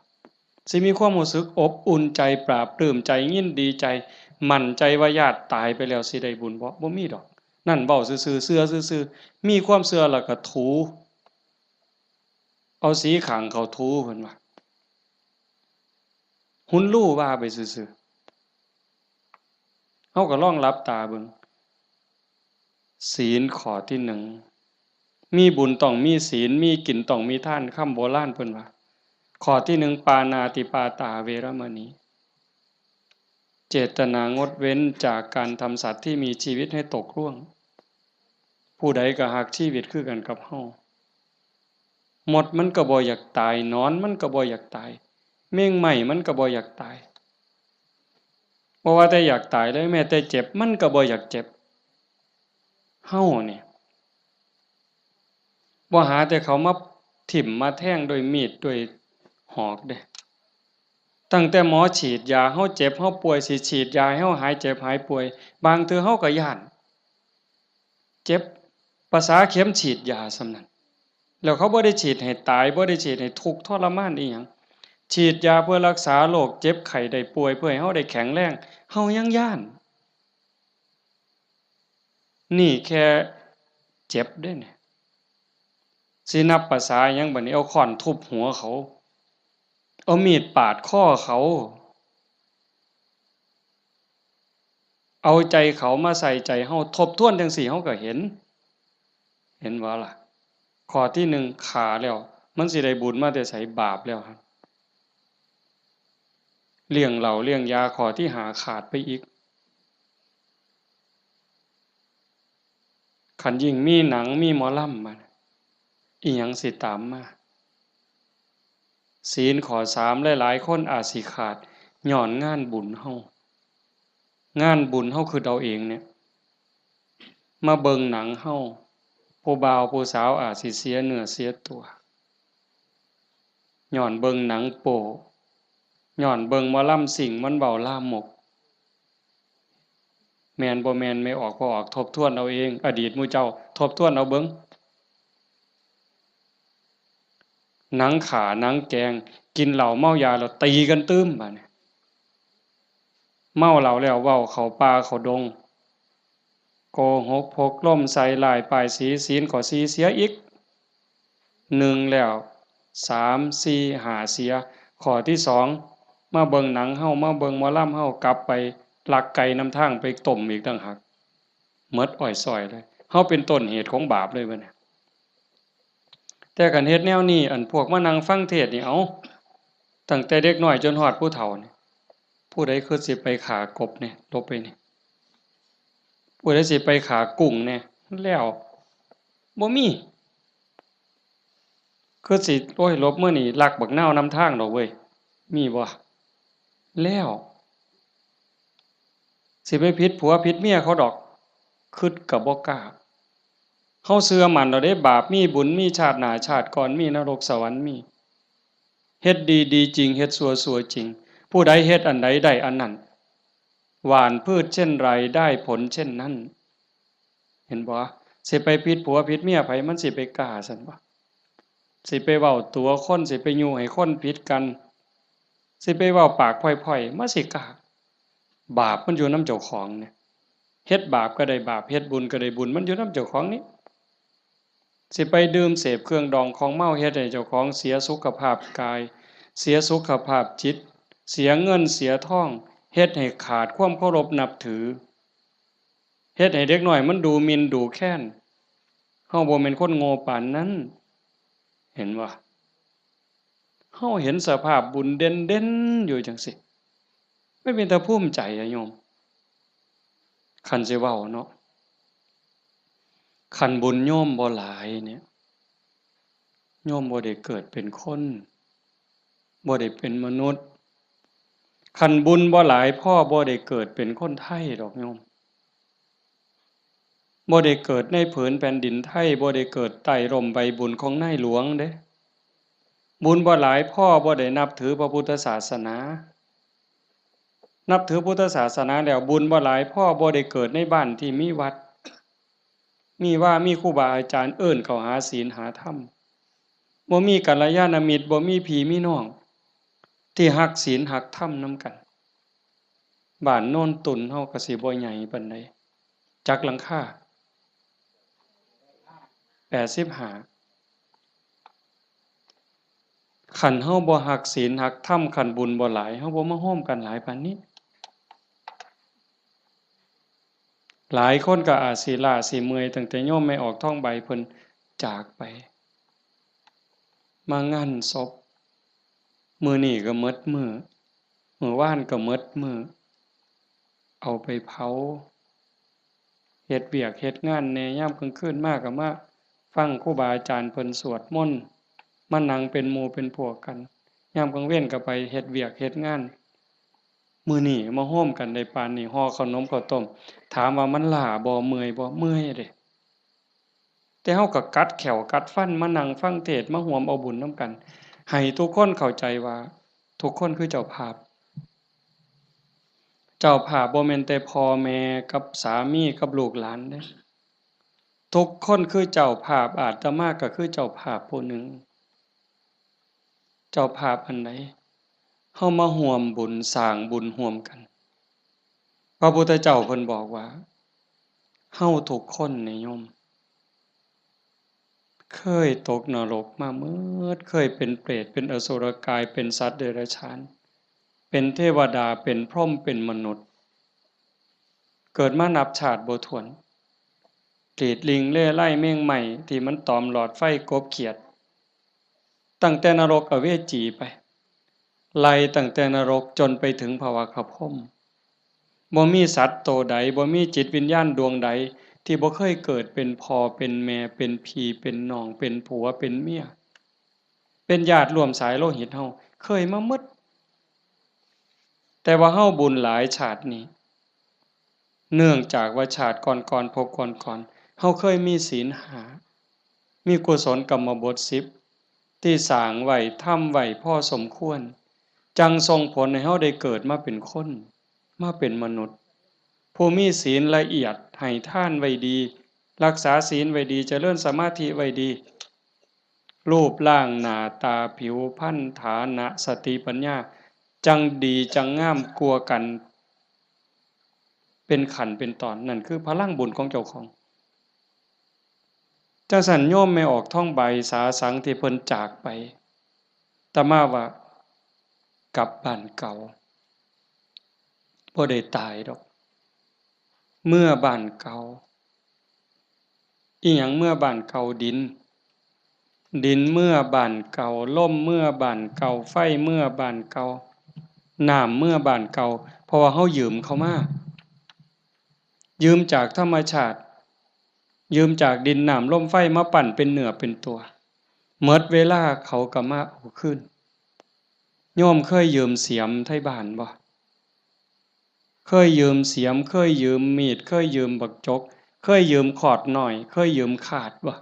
สิมีความรู้สึกอบอุ่นใจ ปลาบปลื้มใจ ยินดีใจ มั่นใจว่าญาติตายไปแล้วสิได้บุญบ่ บ่มีดอก นั่นเว้าซื่อๆ เชื่อซื่อๆ มีความเชื่อแล้วก็ถู เอาสีข้างเขาถู เพิ่นว่า หุนลู่ว่าไปซื่อๆ เฮาก็ลองหลับตาเบิ่ง ศีลข้อที่หนึ่ง มีบุญต้องมีศีล มีกินต้องมีทาน คำโบราณเพิ่นว่า ข้อที่หนึ่ง ปาณาติปาตาเวรมณี เจตนางดเว้นจากการทำสัตว์ที่มีชีวิตให้ตกร่วง ผู้ใดก็ฮักชีวิตคือกันกับเฮา มดมันก็บ่อยากตาย หนอนมันก็บ่อยากตาย แมงไม้มันก็บ่อยากตาย บ่ว่าแต่อยากตายเลย แม้แต่เจ็บมันก็บ่อยากเจ็บ เฮานี่ บ่หาแต่เขามาถิ่มมาแทงด้วยมีดด้วยหอกเด้ ตั้งแต่หมอฉีดยา เฮาเจ็บเฮาป่วย สิฉีดยาให้เฮาหายเจ็บหายป่วย บางเทื่อเฮาก็ย้าน เจ็บ ประสาเข็มฉีดยาส่ำนั้น แล้วเขาบ่ได้ฉีดให้ตาย บ่ได้ฉีดให้ทุกข์ทรมานอีหยัง ฉีดยาเพื่อรักษาโรคเจ็บไข้ได้ป่วย เพื่อให้เฮาได้แข็งแรง เฮายังย้าน นี่แค่เจ็บเด้เนี่ย สินับประสาหยังบัดนี้ เอาค้อนทุบหัวเขา เอามีดปาดคอเขา เอาใจเขามาใส่ใจเฮา ทบทวนจั่งซี้เฮาก็เห็น เห็นบ่ล่ะ ข้อที่หนึ่งฆ่าแล้ว มันสิได้บุญมาแต่ไส บาปแล้วครับ เลี้ยงเหล้าเลี้ยงยา ข้อที่ห้าขาดไปอีก คันยิ่งมีหนังมีหมอลำมา อีหยังสิตามมา ศีลข้อสาม หลายๆ คนอาจสิขาด ย้อนงานบุญเฮา งานบุญเฮาคิดเอาเองเนี่ย มาเบิ่งหนังเฮา ผู้บ่าวผู้สาวอาจสิเสียเนื้อเสียตัว ย้อนเบิ่งหนังโป๊ ย้อนเบิ่งหมอลำซิ่งมันเว้าลามก แม่นบ่แม่น แม่ออกบ่ออก ทบทวนเอาเอง อดีตหมู่เจ้า ทบทวนเอาเบิ่ง หนังฆ่า หนังแกล้ง กินเหล้าเมายาแล้วตีกันตื่ม บาดนี้ เมาเหล้าแล้วเว้าเข้าป่าเข้าดง โกหกพกลมใส่ร้ายป้ายสี ศีลข้อสี่เสียอีก หนึ่งแล้ว สาม สี่ ห้า เสีย ข้อที่สอง มาเบิ่งหนังเฮา มาเบิ่งหมอลำเฮา กลับไปลักไก่นำทางไปต้มอีกต่างหาก หมดอ้อยซ้อยเลย เฮาเป็นต้นเหตุของบาปเลยบัดนี้ แต่คันเฮ็ดแนวนี้ อันพวกมานั่งฟังเทศน์นี่ เอ้า ตั้งแต่เด็กน้อยจนฮอดผู้เฒ่านี่ ผู้ใดคือสิไปฆ่ากบเนี่ย หลบไปนี่ ผู้ใดสิไปฆ่ากุ้งเนี่ย แล้ว บ่มี คือสิ โอ้ย หลบมื้อนี้ลักบักนาวนำทางดอกเว้ย มีบ่ แล้ว สิไปผิดผัวผิดเมียเขาดอก คิดก็บ่กล้า เฮาเชื่อมั่นแล้วเด้ บาปมีบุญมี ชาติหน้าชาติก่อนมี นรกสวรรค์มี เฮ็ดดีดีจริง เฮ็ดชั่วชั่วจริง ผู้ใดเฮ็ดอันใดได้อันนั้น หว่านพืชเช่นไรได้ผลเช่นนั้น เห็นบ่ สิไปผิดผัวผิดเมียไผ มันสิไปกล้าซั่นบ่ สิไปเว้าตั๋วคน สิไปยุให้คนผิดกัน สิไปเว้าปากพ่อยๆ มาสิกล้า บาปมันอยู่นำเจ้าของเนี่ย เฮ็ดบาปก็ได้บาป เฮ็ดบุญก็ได้บุญ มันอยู่นำเจ้าของนี่ สิไปดื่มเสพเครื่องดองของเมา เฮ็ดให้เจ้าของเสียสุขภาพกาย เสียสุขภาพจิต เสียเงินเสียทอง เฮ็ดให้ขาดความเคารพนับถือ เฮ็ดให้เด็กน้อยมันดูหมิ่นดูแคลน เฮาบ่แม่นคนโง่ปานนั้น เห็นบ่ เฮาเห็นสภาพบุญเด่นๆ อยู่จั่งซี้ มันเป็นตาภูมิใจอะโยม คันสิเว้าเนาะ คันบุญโยมบ่หลายเนี่ย โยมบ่ได้เกิดเป็นคน บ่ได้เป็นมนุษย์ คันบุญบ่หลายพอบ่ได้เกิดเป็นคนไทยดอกโยม บ่ได้เกิดในผืนแผ่นดินไทย บ่ได้เกิดใต้ร่มใบบุญของนายหลวงเด้ บุญบ่หลายพอบ่ได้นับถือพระพุทธศาสนา นับถือพุทธศาสนาแล้วบุญบ่หลายพอบ่ได้เกิดในบ้านที่มีวัด มีวา มีครูบาอาจารย์เอิ้นเข้าหาศีลหาธรรม บ่มีกัลยาณมิตร บ่มีพี่มีน้อง ที่ฮักศีลฮักธรรมนำกัน บ้านโนนตุ่นเฮาก็สิบ่ใหญ่ปานใด จักหลังคา แปดสิบห้า คันเฮาบ่ฮักศีลฮักธรรม คันบุญบ่หลาย เฮาบ่มาโฮมกันหลายปานนี้ หลายคนก็อาจสิล้าสิเมื่อย ตั้งแต่โยมแม่ออกทองใบเพิ่นจากไป มางานศพ มื้อนี้ก็หมดมื้อ มื้อวานก็หมดมื้อ เอาไปเผา เฮ็ดเวียกเฮ็ดงานแหน่ ยามกลางคืนมาก็มาฟังครูบาอาจารย์เพิ่นสวดมนต์ มานั่งเป็นหมู่เป็นพวกกัน ยามกลางเว็นก็ไปเฮ็ดเวียกเฮ็ดงาน มื้อนี้มาโฮมกันได้ปานนี้ ห่อข้าวหนมข้าวต้ม ถามว่ามันล้าบ่ เมื่อยบ่ เมื่อยเด้ แต่เฮาก็กัดแข้วกัดฟันมานั่งฟังเทศน์ มาร่วมเอาบุญนำกัน ให้ทุกคนเข้าใจว่าทุกคนคือเจ้าภาพ เจ้าภาพบ่แม่นแต่พ่อแม่กับสามีกับลูกหลานเด้ ทุกคนคือเจ้าภาพ อาตมาก็คือเจ้าภาพผู้หนึ่ง เจ้าภาพอันใด เฮามาร่วมบุญสร้างบุญร่วมกัน พระพุทธเจ้าเพิ่นบอกว่า เฮาทุกคนนี่โยม เคยตกนรกมาหมด เคยเป็นเปรต เป็นอสุรกาย เป็นสัตว์เดรัจฉาน เป็นเทวดา เป็นพรหม เป็นมนุษย์ เกิดมานับชาติบ่ถ้วน กรีดลิงเล่ไล่แมงไหม้ที่มันตอมหลอดไฟกบเขียด ตั้งแต่นรกอเวจีไป ไล่ตั้งแต่นรกจนไปถึงพระวักขพรหม บ่มีสัตว์โตใด บ่มีจิตวิญญาณดวงใด ที่บ่เคยเกิดเป็นพ่อเป็นแม่ เป็นพี่เป็นน้อง เป็นผัวเป็นเมีย เป็นญาติร่วมสายโลหิตเฮา เคยมาหมด แต่ว่าเฮาบุญหลายชาตินี้ เนื่องจากว่าชาติก่อนๆ ภพก่อนๆ เฮาเคยมีศีลห้า มีกุศลกรรมบทสิบ ที่สร้างไว้ ทำไว้พอสมควร จั่งส่งผลให้เฮาได้เกิดมาเป็นคน มาเป็นมนุษย์ ผู้มีศีลละเอียด ให้ทานไว้ดี รักษาศีลไว้ดี เจริญสมาธิไว้ดี รูปร่างหน้าตา ผิวพรรณ ฐานะ สติปัญญา จั่งดีจั่งงามกว่ากัน เป็นขั้นเป็นตอน นั่นคือพลังบุญของเจ้าของ จั่งซั้นโยมแม่ออกทองใบสาสังที่เพิ่นจากไป อาตมาว่ากลับบ้านเก่า บ่ได้ตายดอก เมือบ้านเก่า อิหยังเมือบ้านเก่า ดิน ดินเมือบ้านเก่า ลมเมือบ้านเก่า ไฟเมือบ้านเก่า น้ำเมือบ้านเก่า เพราะว่าเฮายืมเขามา ยืมจากธรรมชาติ ยืมจากดินน้ำลมไฟมาปั้นเป็นเนื้อเป็นตัว หมดเวลาเขาก็มาเอาคืน โยมเคยยืมเสียมไทบ้านบ่ เคยยืมเสียม เคยยืมมีด เคยยืมบักจก เคยยืมขอดน้อย เคยยืมคาดบ่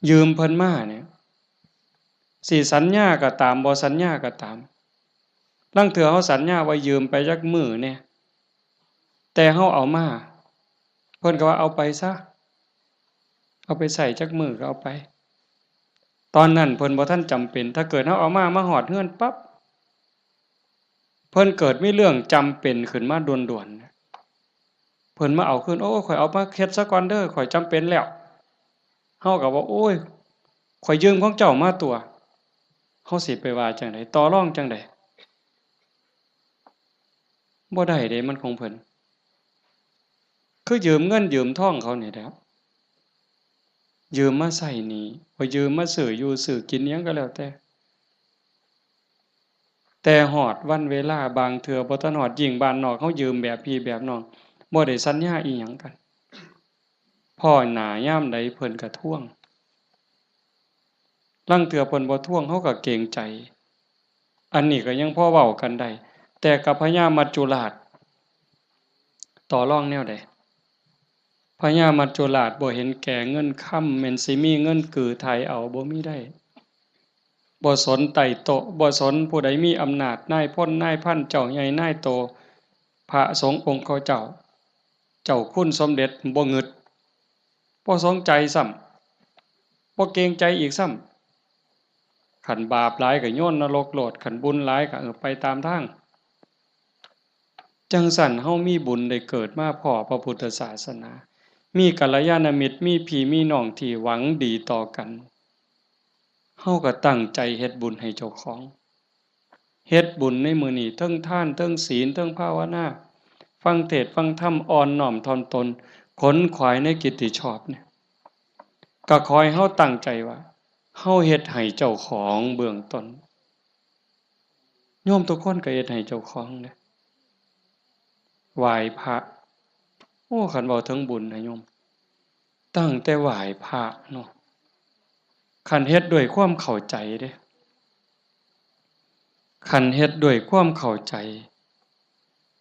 ยืมเพิ่นมาเนี่ย สิสัญญาก็ตาม บ่สัญญาก็ตาม ลางเทื่อเฮาสัญญาว่ายืมไปจักมื้อแหน่ แต่เฮาเอามา เพิ่นก็ว่าเอาไปซะ เอาไปใช้จักมื้อก็เอาไป ตอนนั้นเพิ่นบ่ทันจำเป็น ถ้าเกิดเฮาเอามา มาฮอดเฮือนปั๊บ เพิ่นเกิดมีเรื่องจำเป็นขึ้นมาด่วนๆ เพิ่นมาเอาคืน โอ้ ข้อยเอามาเฮ็ดซะก่อนเด้อ ข้อยจำเป็นแล้ว เฮาก็ว่า โอ้ย ข้อยยืมของเจ้ามาตั่ว เฮาสิไปว่าจั่งใด ต่อรองจั่งใด บ่ได้เด้ มันของเพิ่น คือยืมเงินยืมทองเขานี่แหละ ยืมมาใช้หนี้ บ่ยืมมาซื้ออยู่ซื้อกินอิหยังก็แล้วแต่ แต่ฮอดวันเวลาบางเทื่อบ่ทันฮอด ยิ่งบ้านนอกเฮายืมแบบพี่แบบน้อง บ่ได้สัญญาอิหยังกัน พ้อหน้ายามใดเพิ่นก็ทวง ลางเทื่อเพิ่นบ่ทวงเฮาก็เกรงใจ อันนี้ก็ยังพอเว้ากันได้ แต่กับพญามัจจุราช ต่อรองแนวใด พญามัจจุราชบ่เห็นแก่เงินคำ แม่นสิมีเงินกือไถ่เอา บ่มีได้ บ่สนไต่โต๊ะ บ่สนผู้ใดมีอำนาจ นายพลนายพัน เจ้าใหญ่นายโต พระสงฆ์องค์เขาเจ้า เจ้าคุณสมเด็จบ่งึด บ่สนใจซ้ำ บ่เกรงใจอีกซ้ำ คันบาปหลายก็โยนนรกโลด คันบุญหลายก็ เออ ไปตามทาง จั่งซั้นเฮามีบุญได้เกิดมาพ้อพระพุทธศาสนา มีกัลยาณมิตร มีพี่มีน้องที่หวังดีต่อกัน เฮาก็ตั้งใจเฮ็ดบุญให้เจ้าของ เฮ็ดบุญในมื้อนี้ เทิงทาน เทิงศีล เทิงภาวนา ฟังเทศน์ฟังธรรม อ่อนน้อมถ่อมตน ขนขวายในกิตติชอบเนี่ย ก็ขอให้เฮาตั้งใจว่า เฮาเฮ็ดให้เจ้าของเบื้องต้น โยมทุกคนก็เฮ็ดให้เจ้าของเด้ ไหว้พระ โอ้ คันเว้าถึงบุญนะโยม ตั้งแต่ไหว้พระเนาะ คันเฮ็ดด้วยความเข้าใจเด้ คันเฮ็ดด้วยความเข้าใจ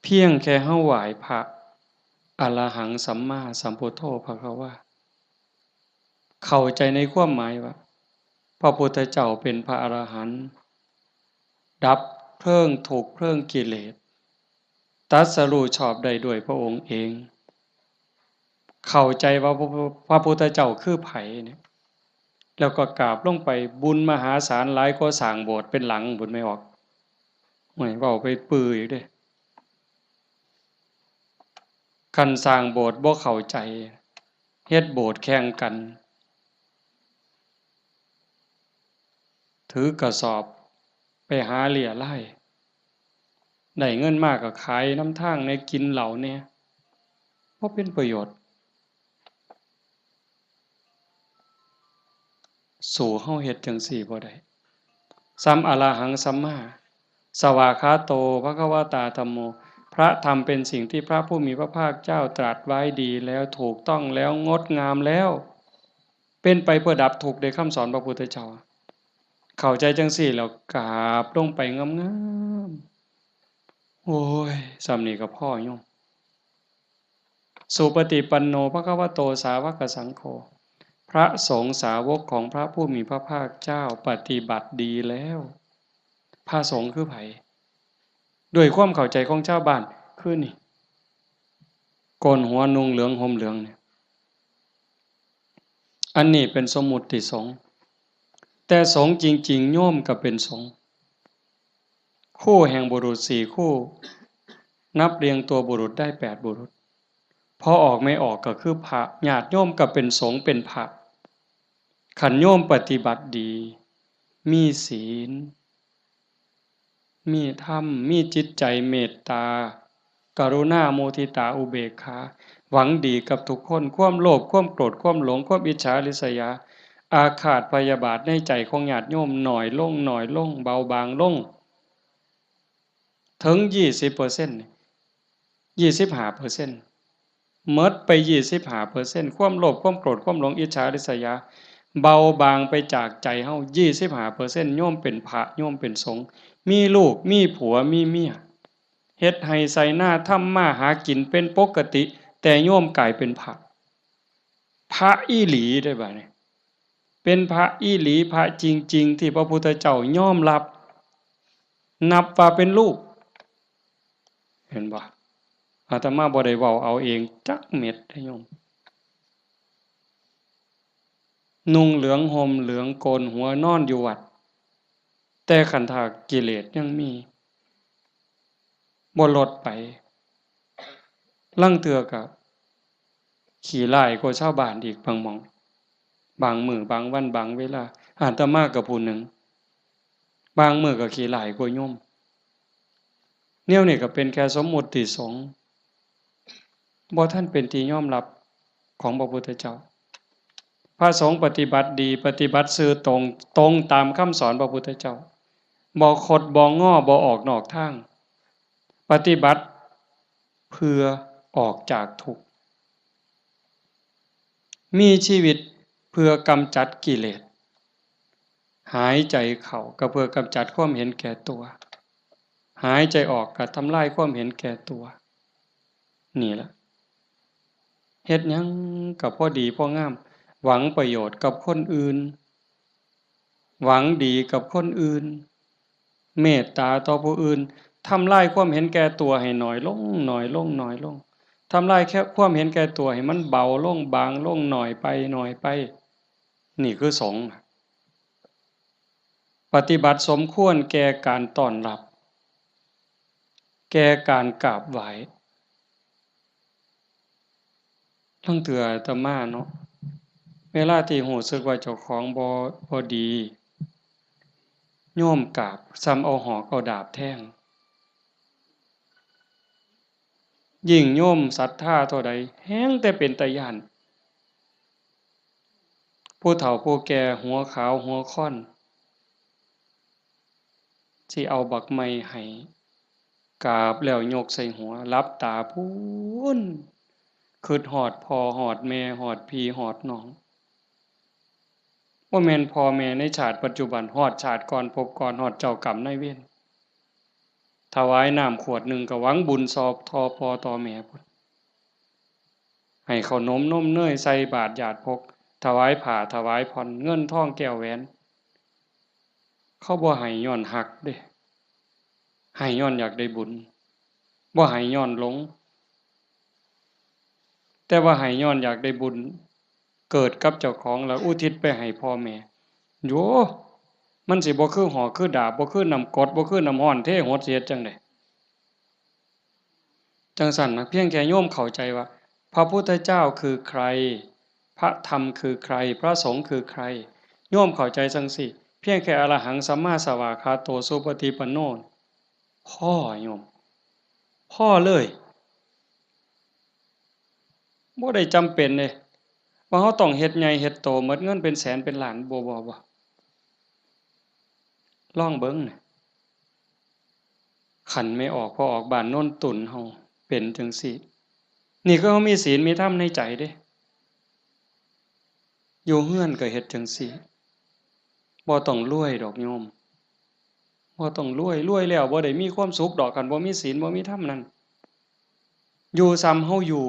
เพียงแค่เฮาไหว้พระ อะระหังสัมมาสัมพุทโธภะคะวา เข้าใจในความหมายว่า พระพุทธเจ้าเป็นพระอรหันต์ ดับเพลิงทุกข์เพลิงกิเลส ตรัสรู้ชอบได้ด้วยพระองค์เอง เข้าใจว่าพระ พระพุทธเจ้าคือไผเนี่ย แล้วก็กราบลงไป บุญมหาศาลหลายกว่าสร้างโบสถ์เป็นหลังพุ้น แม่ออก โอ้ย เว้าไปปื้ออีกเด้ คันสร้างโบสถ์บ่เข้าใจ เฮ็ดโบสถ์แข่งกัน ถือกระสอบไปหาเรี่ยไล่ ได้เงินมาก็ขายนำทางแหน่ กินเหล้าแหน่ บ่เป็นประโยชน์ สู้เฮาเฮ็ดจั่งซี้บ่ได้ สัม อะระหังสัมมา สวากขาโต ภะคะวะตา ธัมโม พระธรรมเป็นสิ่งที่พระผู้มีพระภาคเจ้าตรัสไว้ดีแล้ว ถูกต้องแล้ว งดงามแล้ว เป็นไปเพื่อดับทุกข์ ได้คำสอนพระพุทธเจ้า เข้าใจจั่งซี้แล้วกราบลงไปงามๆ โอ้ย ส่ำนี้ก็พอโยม สุปฏิปันโน ภะคะวะโต สาวกสังโฆ พระสงฆ์สาวกของพระผู้มีพระภาคเจ้าปฏิบัติดีแล้ว พระสงฆ์คือไผ ด้วยความเข้าใจของชาวบ้าน คือนี่ โกนหัวนุ่งเหลืองห่มเหลืองเนี่ย อันนี้เป็นสมมุติสงฆ์ แต่สงฆ์จริงๆ โยมก็เป็นสงฆ์ คู่แห่งบุรุษสี่คู่ นับเรียงตัวบุรุษได้แปดบุรุษ พอออกไม่ออกก็คือพระ ญาติโยมก็เป็นสงฆ์เป็นพระ คันโยมปฏิบัติดี มีศีล มีธรรม มีจิตใจเมตตา กรุณา มุทิตา อุเบกขา หวังดีกับทุกคน ความโลภ ความโกรธ ความหลง ความอิจฉาริษยา อาฆาตพยาบาทในใจของญาติโยมน้อยลง น้อยลง เบาบางลง ถึงยี่สิบเปอร์เซ็นต์ ยี่สิบห้าเปอร์เซ็นต์ หมดไปยี่สิบห้าเปอร์เซ็นต์ ความโลภ ความโกรธ ความหลง อิจฉาริษยา เบาบางไปจากใจเฮา ยี่สิบห้าเปอร์เซ็นต์ โยมเป็นพระ โยมเป็นสงฆ์ มีลูก มีผัว มีเมีย เฮ็ดไฮ่ไถนา ทำมาหากินเป็นปกติ แต่โยมกลายเป็นพระ พระอีหลีเด้บัดนี้ เป็นพระอีหลี พระจริงๆ ที่พระพุทธเจ้ายอมรับ นับว่าเป็นลูก เห็นบ่ อาตมาบ่ได้เว้าเอาเองจักเม็ดเด้โยม นุ่งเหลืองห่มเหลืองโกนหัวนอนอยู่วัด แต่คันถ้ากิเลสยังมี บ่ลดไป ลางเทื่อก็ขี้ร้ายกว่าชาวบ้านอีกบางหม่อง บางมื้อบางวันบางเวลา อาตมาก็ผู้หนึ่ง บางมื้อก็ขี้ร้ายกว่าโยม แนวนี้ก็เป็นแค่สมมุติสงฆ์ บ่ทันเป็นที่ยอมรับของพระพุทธเจ้า พระสงฆ์ปฏิบัติดี ปฏิบัติซื่อตรง ตรงตามคำสอนพระพุทธเจ้า บ่คดบ่งอ บ่ออกนอกทาง ปฏิบัติเพื่อออกจากทุกข์ มีชีวิตเพื่อกำจัดกิเลส หายใจเข้าก็เพื่อกำจัดความเห็นแก่ตัว หายใจออกก็ทำลายความเห็นแก่ตัว นี่ล่ะ เฮ็ดหยังก็พอดีพองาม หวังประโยชน์กับคนอื่น หวังดีกับคนอื่น เมตตาต่อผู้อื่น ทำลายความเห็นแก่ตัวให้น้อยลง น้อยลง น้อยลง ทำลายแค่ความเห็นแก่ตัวให้มันเบาลง บางลง น้อยไป น้อยไป นี่คือสงฆ์ ปฏิบัติสมควรแก่การต้อนรับ แก่การกราบไหว้ ลางเทื่ออาตมาเนาะ เวลาที่รู้สึกว่าเจ้าของบ่ บ่ดี โยมกราบ ส่ำเอาหอกเอาดาบแทง ยิ่งโยมศรัทธาเท่าใด แฮ่งแต่เป็นตาย้าน ผู้เฒ่าผู้แก่หัวขาวหัวค่อน สิเอาบักไม้ให้ กราบแล้วยกใส่หัว หลับตาพู้น คิดฮอดพ่อฮอดแม่ ฮอดพี่ฮอดน้อง บ่แม่นพ่อแม่ในชาติปัจจุบัน ฮอดชาติก่อนภพก่อน ฮอดเจ้ากรรมนายเวร ถวายน้ำขวดหนึ่งก็หวังบุญซอบต่อพ่อต่อแม่พุ้น ให้ข้าวนมนมเนยใส่บาตรญาติพก ถวายผ้าถวายผ่อน เงินทองแก้วแหวน เขาบ่ให้ย้อนฮักเด้ ให้ย้อนอยากได้บุญ บ่ให้ย้อนหลง แต่ว่าให้ย้อนอยากได้บุญ เกิดกับเจ้าของแล้วอุทิศไปให้พ่อแม่ โย มันสิบ่คือหอกคือดาบ บ่คือน้ำกรด บ่คือน้ำร้อนเทหด สิเฮ็ดจั่งใด จั่งซั้นนะ เพียงแค่โยมเข้าใจว่า พระพุทธเจ้าคือใคร พระธรรมคือใคร พระสงฆ์คือใคร โยมเข้าใจจั่งซี้ เพียงแค่อรหังสัมมาสวากขาโตสุปฏิปันโน พอโยม พอเลย บ่ได้จำเป็นเด้ ว่าเราต้องเฮ็ดใหญ่เฮ็ดโต หมดเงินเป็นแสนเป็นล้าน บ่ บ่ บ่ ลองเบิ่งนะ คันแม่ออกพ่อออกบ้านโนนตุ่นเฮาเป็นจั่งซี้ นี่คือเฮามีศีลมีธรรมในใจเด้ อยู่เฮือนก็เฮ็ดจั่งซี้ บ่ต้องรวยดอกโยม บ่ต้องรวย รวยแล้วบ่ได้มีความสุขดอก คันบ่มีศีลบ่มีธรรมนั่น อยู่ส่ำเฮาอยู่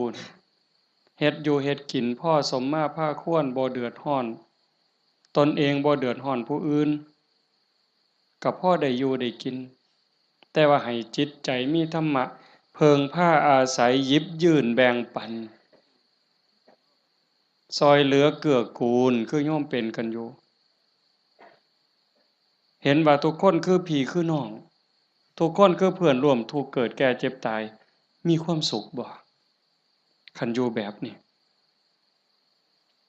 เฮ็ดอยู่เฮ็ดกินพอสมมาพาควร บ่เดือดร้อน ตนเองบ่เดือดร้อนผู้อื่น ก็พอได้อยู่ได้กิน แต่ว่าให้จิตใจมีธรรมะ เพิ่งพาอาศัย หยิบยื่นแบ่งปัน ซ่อยเหลือเกื้อกูล คือโยมเป็นกันอยู่ เห็นว่าทุกคนคือพี่คือน้อง ทุกคนคือเพื่อนร่วมทุกข์เกิดแก่เจ็บตาย มีความสุขบ่ คันอยู่แบบนี้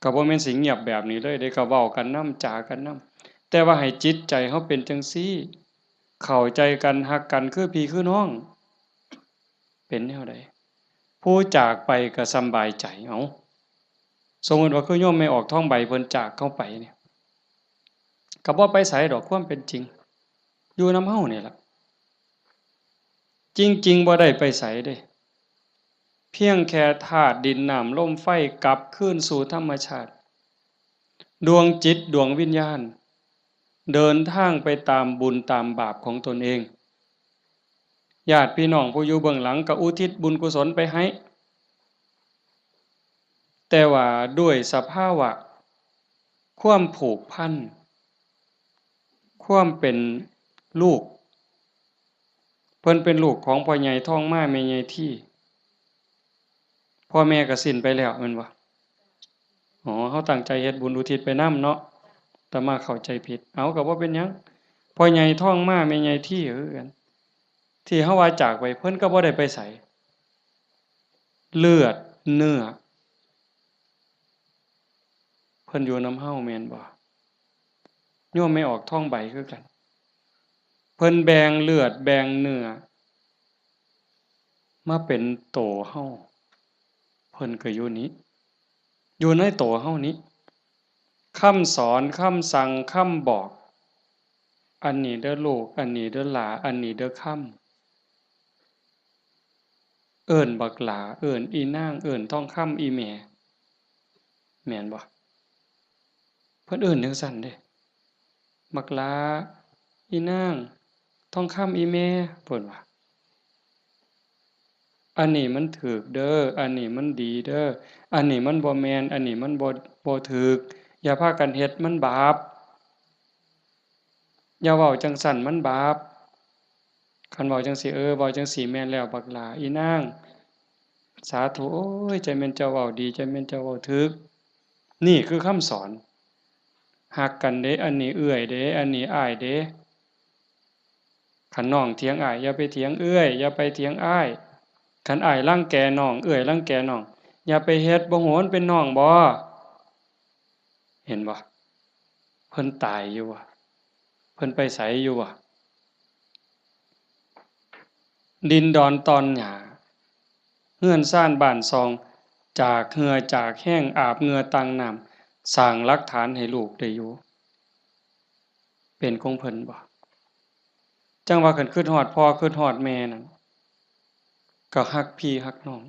ก็บ่แม่นสิเงียบแบบนี้เลยเด้ ก็เว้ากันนำ จ๋ากันนำ แต่ว่าให้จิตใจเฮาเป็นจั่งซี้ เข้าใจกัน ฮักกัน คือพี่คือน้อง เป็นแนวใด ผู้จากไปก็สำบายใจ เอ้า สมมุติว่าคือโยมแม่ออกทองใบเพิ่นจากเฮาไปเนี่ย ก็บ่ไปไสดอก ความเป็นจริง อยู่นำเฮานี่ล่ะ จริงๆ บ่ได้ไปไสเด้ เพียงแค่ธาตุดินน้ำลมไฟกลับคืนสู่ธรรมชาติ ดวงจิตดวงวิญญาณ เดินทางไปตามบุญตามบาปของตนเอง ญาติพี่น้องผู้อยู่เบื้องหลังก็อุทิศบุญกุศลไปให้ แต่ว่าด้วยสภาวะความผูกพัน ความเป็นลูก เพิ่นเป็นลูกของพ่อใหญ่ทองมาแม่ใหญ่ที พ่อแม่ก็สิ้นไปแล้วแม่นบ่ อ๋อ เฮาตั้งใจเฮ็ดบุญอุทิศไปนำเนาะ อาตมาเข้าใจผิด เอา ก็บ่เป็นหยัง พ่อใหญ่ทองมาแม่ใหญ่ทีคือกัน ที่เฮาว่าจากไป เพิ่นก็บ่ได้ไปไส เลือดเนื้อ เพิ่นอยู่นำเฮาแม่นบ่ โยมแม่ออกทองใบคือกัน เพิ่นแบ่งเลือดแบ่งเนื้อ มาเป็นโตเฮา เพิ่นก็อยู่นี้ อยู่ในโตเฮานี้ คำสอน คำสั่ง คำบอก อันนี้เด้อลูก อันนี้เด้อหล้า อันนี้เด้อคำ เอิ้นบักหล้า เอิ้นอีนาง เอิ้นทองคำ อีแม่ แม่นบ่ เพิ่นเอิ้นจั่งซั้นเด้ บักหล้า อีนาง ทองคำ อีแม่ เพิ่นว่า อันนี้มันถูกเด้อ อันนี้มันดีเด้อ อันนี้มันบ่แม่น อันนี้มันบ่ บ่ถูก อย่าพากันเฮ็ด มันบาป อย่าเว้าจั่งซั้น มันบาป คันเว้าจั่งซี้ เออ เว้าจั่งซี้แม่นแล้ว บักหล้า อีนาง สาธุ โอ้ย จั่งแม่นเจ้าเว้าดี จั่งแม่นเจ้าเว้าถูก นี่คือคำสอน ฮักกันเด้ อันนี้เอื้อยเด้ อันนี้อ้ายเด้ คันน้องเถียงอ้าย อย่าไปเถียงเอื้อย อย่าไปเถียงอ้าย คันอ้ายรังแกน้อง เอื้อยรังแกน้อง อย่าไปเฮ็ด บ่ฮู้มันเป็นน้องบ่ เห็นบ่ เพิ่นตายอยู่บ่ เพิ่นไปไสอยู่บ่ ดินดอนตอนหญ้า เฮือนซานบ้านซอง จากเหื่อจากแฮง อาบเหงื่อตั้งน้ำ สร้างหลักฐานให้ลูกได้อยู่ เป็นของเพิ่นบ่ จั่งว่าคันคิดฮอดพ่อคิดฮอดแม่นั่น ก็ฮักพี่ฮักน้อง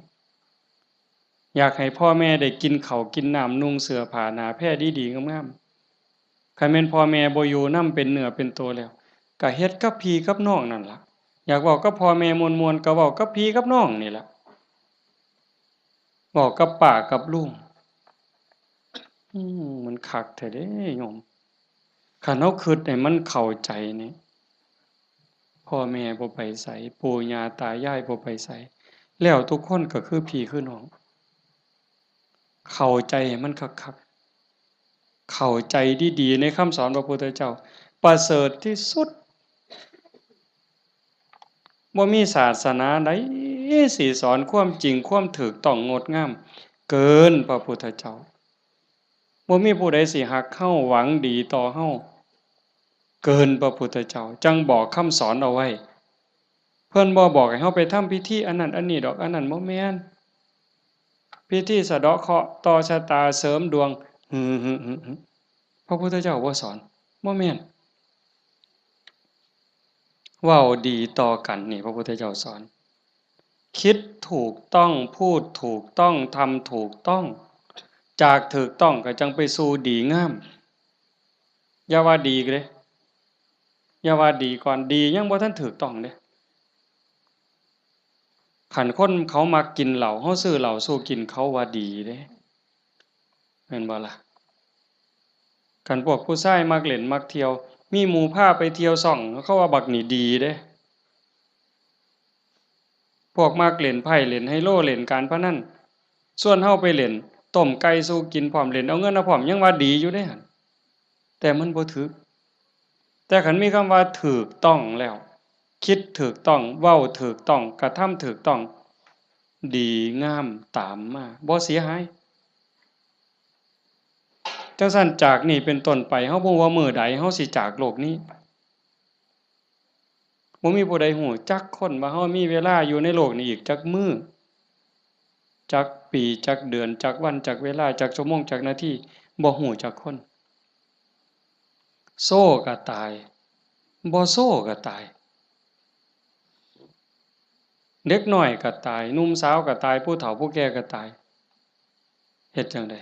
อยากให้พ่อแม่ได้กินข้าวกินน้ำ นุ่งเสื้อผ้าหน้าแพรดีๆงามๆ คันแม่นพ่อแม่บ่อยู่นำเป็นเนื้อเป็นตัวแล้ว ก็เฮ็ดกับพี่กับน้องนั่นล่ะ อยากเว้ากับพ่อแม่ม่วนๆ ก็เว้ากับพี่กับน้องนี่ล่ะ เว้ากับป้ากับลุง อืม มันคักแท้เด้โยม คันเฮาคิดให้มันเข้าใจนี่ พ่อแม่บ่ไปไส ปู่ย่าตายายบ่ไปไส แล้วทุกคนก็คือพี่คือน้อง เข้าใจให้มันคักๆ เข้าใจดีๆ ในคำสอนพระพุทธเจ้า ประเสริฐที่สุด บ่มีศาสนาใดสิสอนความจริง ความถูกต้องงดงาม เกินพระพุทธเจ้า บ่มีผู้ใดสิฮักเฮา หวังดีต่อเฮา เกินพระพุทธเจ้า จั่งบอกคำสอนเอาไว้ เพิ่นบ่บอกให้เฮาไปทำพิธีอันนั้นอันนี้ดอก อันนั้นบ่แม่น พิธีสะเดาะเคราะห์ ต่อชะตา เสริมดวง หึ หึ หึ หึ พระพุทธเจ้าบ่สอน บ่แม่น เว้าดีต่อกันนี่ พระพุทธเจ้าสอน คิดถูกต้อง พูดถูกต้อง ทำถูกต้อง จากถูกต้องก็จั่งไปสู่ดีงาม อย่าว่าดีเด้ อย่าว่าดีก่อน ดียังบ่ทันถูกต้องเด้ คันคนเขามักกินเหล้า เฮาซื้อเหล้าสู่กิน เขาว่าดีเด้ แม่นบ่ล่ะ คันพวกผู้ชายมักเล่นมักเที่ยว มีหมู่พาไปเที่ยวซ่อง เขาว่าบักนี่ดีเด้ พวกมักเล่นไพ่ เล่นไฮโล เล่นการพนัน ชวนเฮาไปเล่น ต้มไก่สู่กินพร้อม เล่นเอาเงินเอาพร้อม ยังว่าดีอยู่เด้หั่น แต่มันบ่ถูก แต่คันมีคำว่าถูกต้องแล้ว คิดถูกต้อง เว้าถูกต้อง กระทำถูกต้อง ดีงามตามมา บ่เสียหาย จั่งซั้นจากนี้เป็นต้นไป เฮาบ่ฮู้ว่ามื้อใดเฮาสิจากโลกนี้ บ่มีผู้ใดฮู้จักคนว่าเฮามีเวลาอยู่ในโลกนี้อีกจักมื้อ จักปี จักเดือน จักวัน จักเวลา จักชั่วโมง จักนาที บ่ฮู้จักคน โซก็ตาย บ่โซก็ตาย เด็กน้อยก็ตาย หนุ่มสาวก็ตาย ผู้เฒ่าผู้แก่ก็ตาย เฮ็ดจั่งใด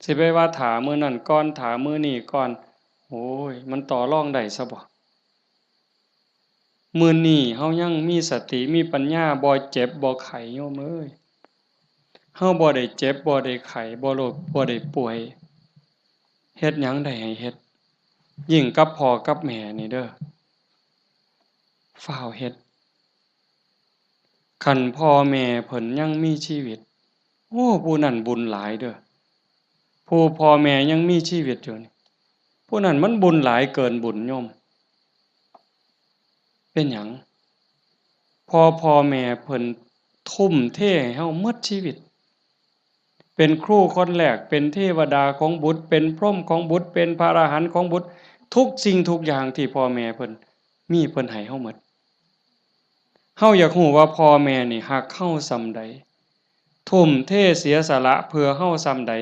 สิไปว่าถ้ามื้อนั้นก่อน ถ้ามื้อนี้ก่อน โอ้ย มันต่อรองได้ซะบ่ มื้อนี้เฮายังมีสติ มีปัญญา บ่เจ็บ บ่ไข้ โยมเอ้ย เฮาบ่ได้เจ็บ บ่ได้ไข้ บ่โรค บ่ได้ป่วย เฮ็ดหยังได้ให้เฮ็ด ยิ่งกับพ่อกับแม่นี่เด้อ ฟ้าวเฮ็ด คันพ่อแม่เพิ่นยังมีชีวิต โอ้ ผู้นั้นบุญหลายเด้อ ผู้พ่อแม่ยังมีชีวิตอยู่นี่ ผู้นั้นมันบุญหลายเกินบุญโยม เป็นหยัง เพราะพ่อแม่เพิ่นทุ่มเทให้เฮาหมดชีวิต เป็นครูคนแรก เป็นเทวดาของบุตร เป็นพรหมของบุตร เป็นพระอรหันต์ของบุตร ทุกสิ่งทุกอย่างที่พ่อแม่เพิ่นมี เพิ่นให้เฮาหมด เฮาอยากฮู้ว่าพ่อแม่นี่ฮักเฮาส่ำใด ทุ่มเทเสียสละเพื่อเฮาส่ำใด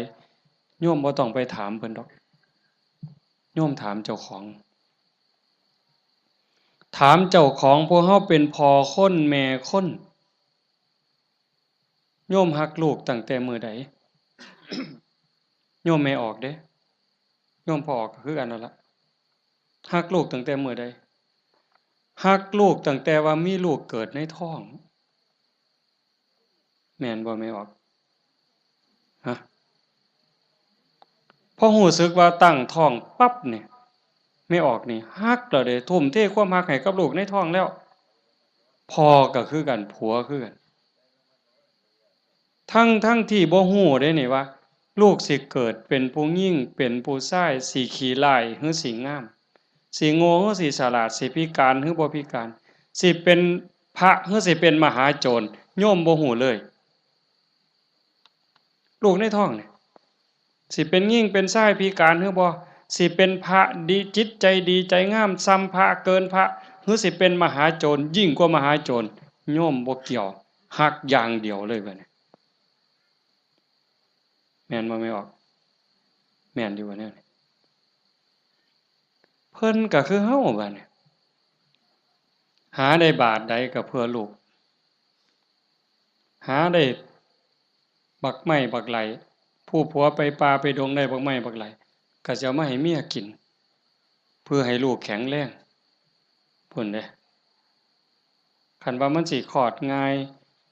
โยมบ่ต้องไปถามเพิ่นดอก โยมถามเจ้าของ ถามเจ้าของ พวกเฮาเป็นพ่อคนแม่คน โยมฮักลูกตั้งแต่มื้อใด โยมแม่ออกเด้ โยมพ่อออกก็คือกันนั่นละ ฮักลูกตั้งแต่มื้อใด ฮักลูกตั้งแต่ว่ามีลูกเกิดในท้อง แม่นบ่แม่ออก ฮะ พอรู้สึกว่าตั้งท้องปั๊บเนี่ย แม่ออกนี่ฮักแล้วเด้ ทุ่มเทความฮักให้กับลูกในท้องแล้ว พ่อก็คือกัน ผัวคือกัน ทั้งๆ ที่บ่รู้เด้นี่ว่า ลูกสิเกิดเป็นผู้หญิง เป็นผู้ชาย สิขี้ร้ายหรือสิงาม สิโง่หรือสิฉลาด สิพิการหรือบ่พิการ สิเป็นพระหรือสิเป็นมหาโจร โยมบ่รู้เลย ลูกในท้องนี่ สิเป็นหญิงเป็นชายพิการหรือบ่ สิเป็นพระดี จิตใจดีใจงามส่ำพระเกินพระ หรือสิเป็นมหาโจรยิ่งกว่ามหาโจร โยมบ่เกี่ยว ฮักอย่างเดียวเลยบัดนี้ แม่นบ่แม่ออก แม่นอยู่บ่แนวนี้ เพิ่นก็คือเฮาบัดนี้ หาได้บาทใดก็เพื่อลูก หาได้บักไม้บักไหล ผู้ผัวไปป่าไปดงได้บักไม้บักไหล ก็สิเอามาให้เมียกิน เพื่อให้ลูกแข็งแรง พุ้นเด้ คันว่ามันสิคลอดง่าย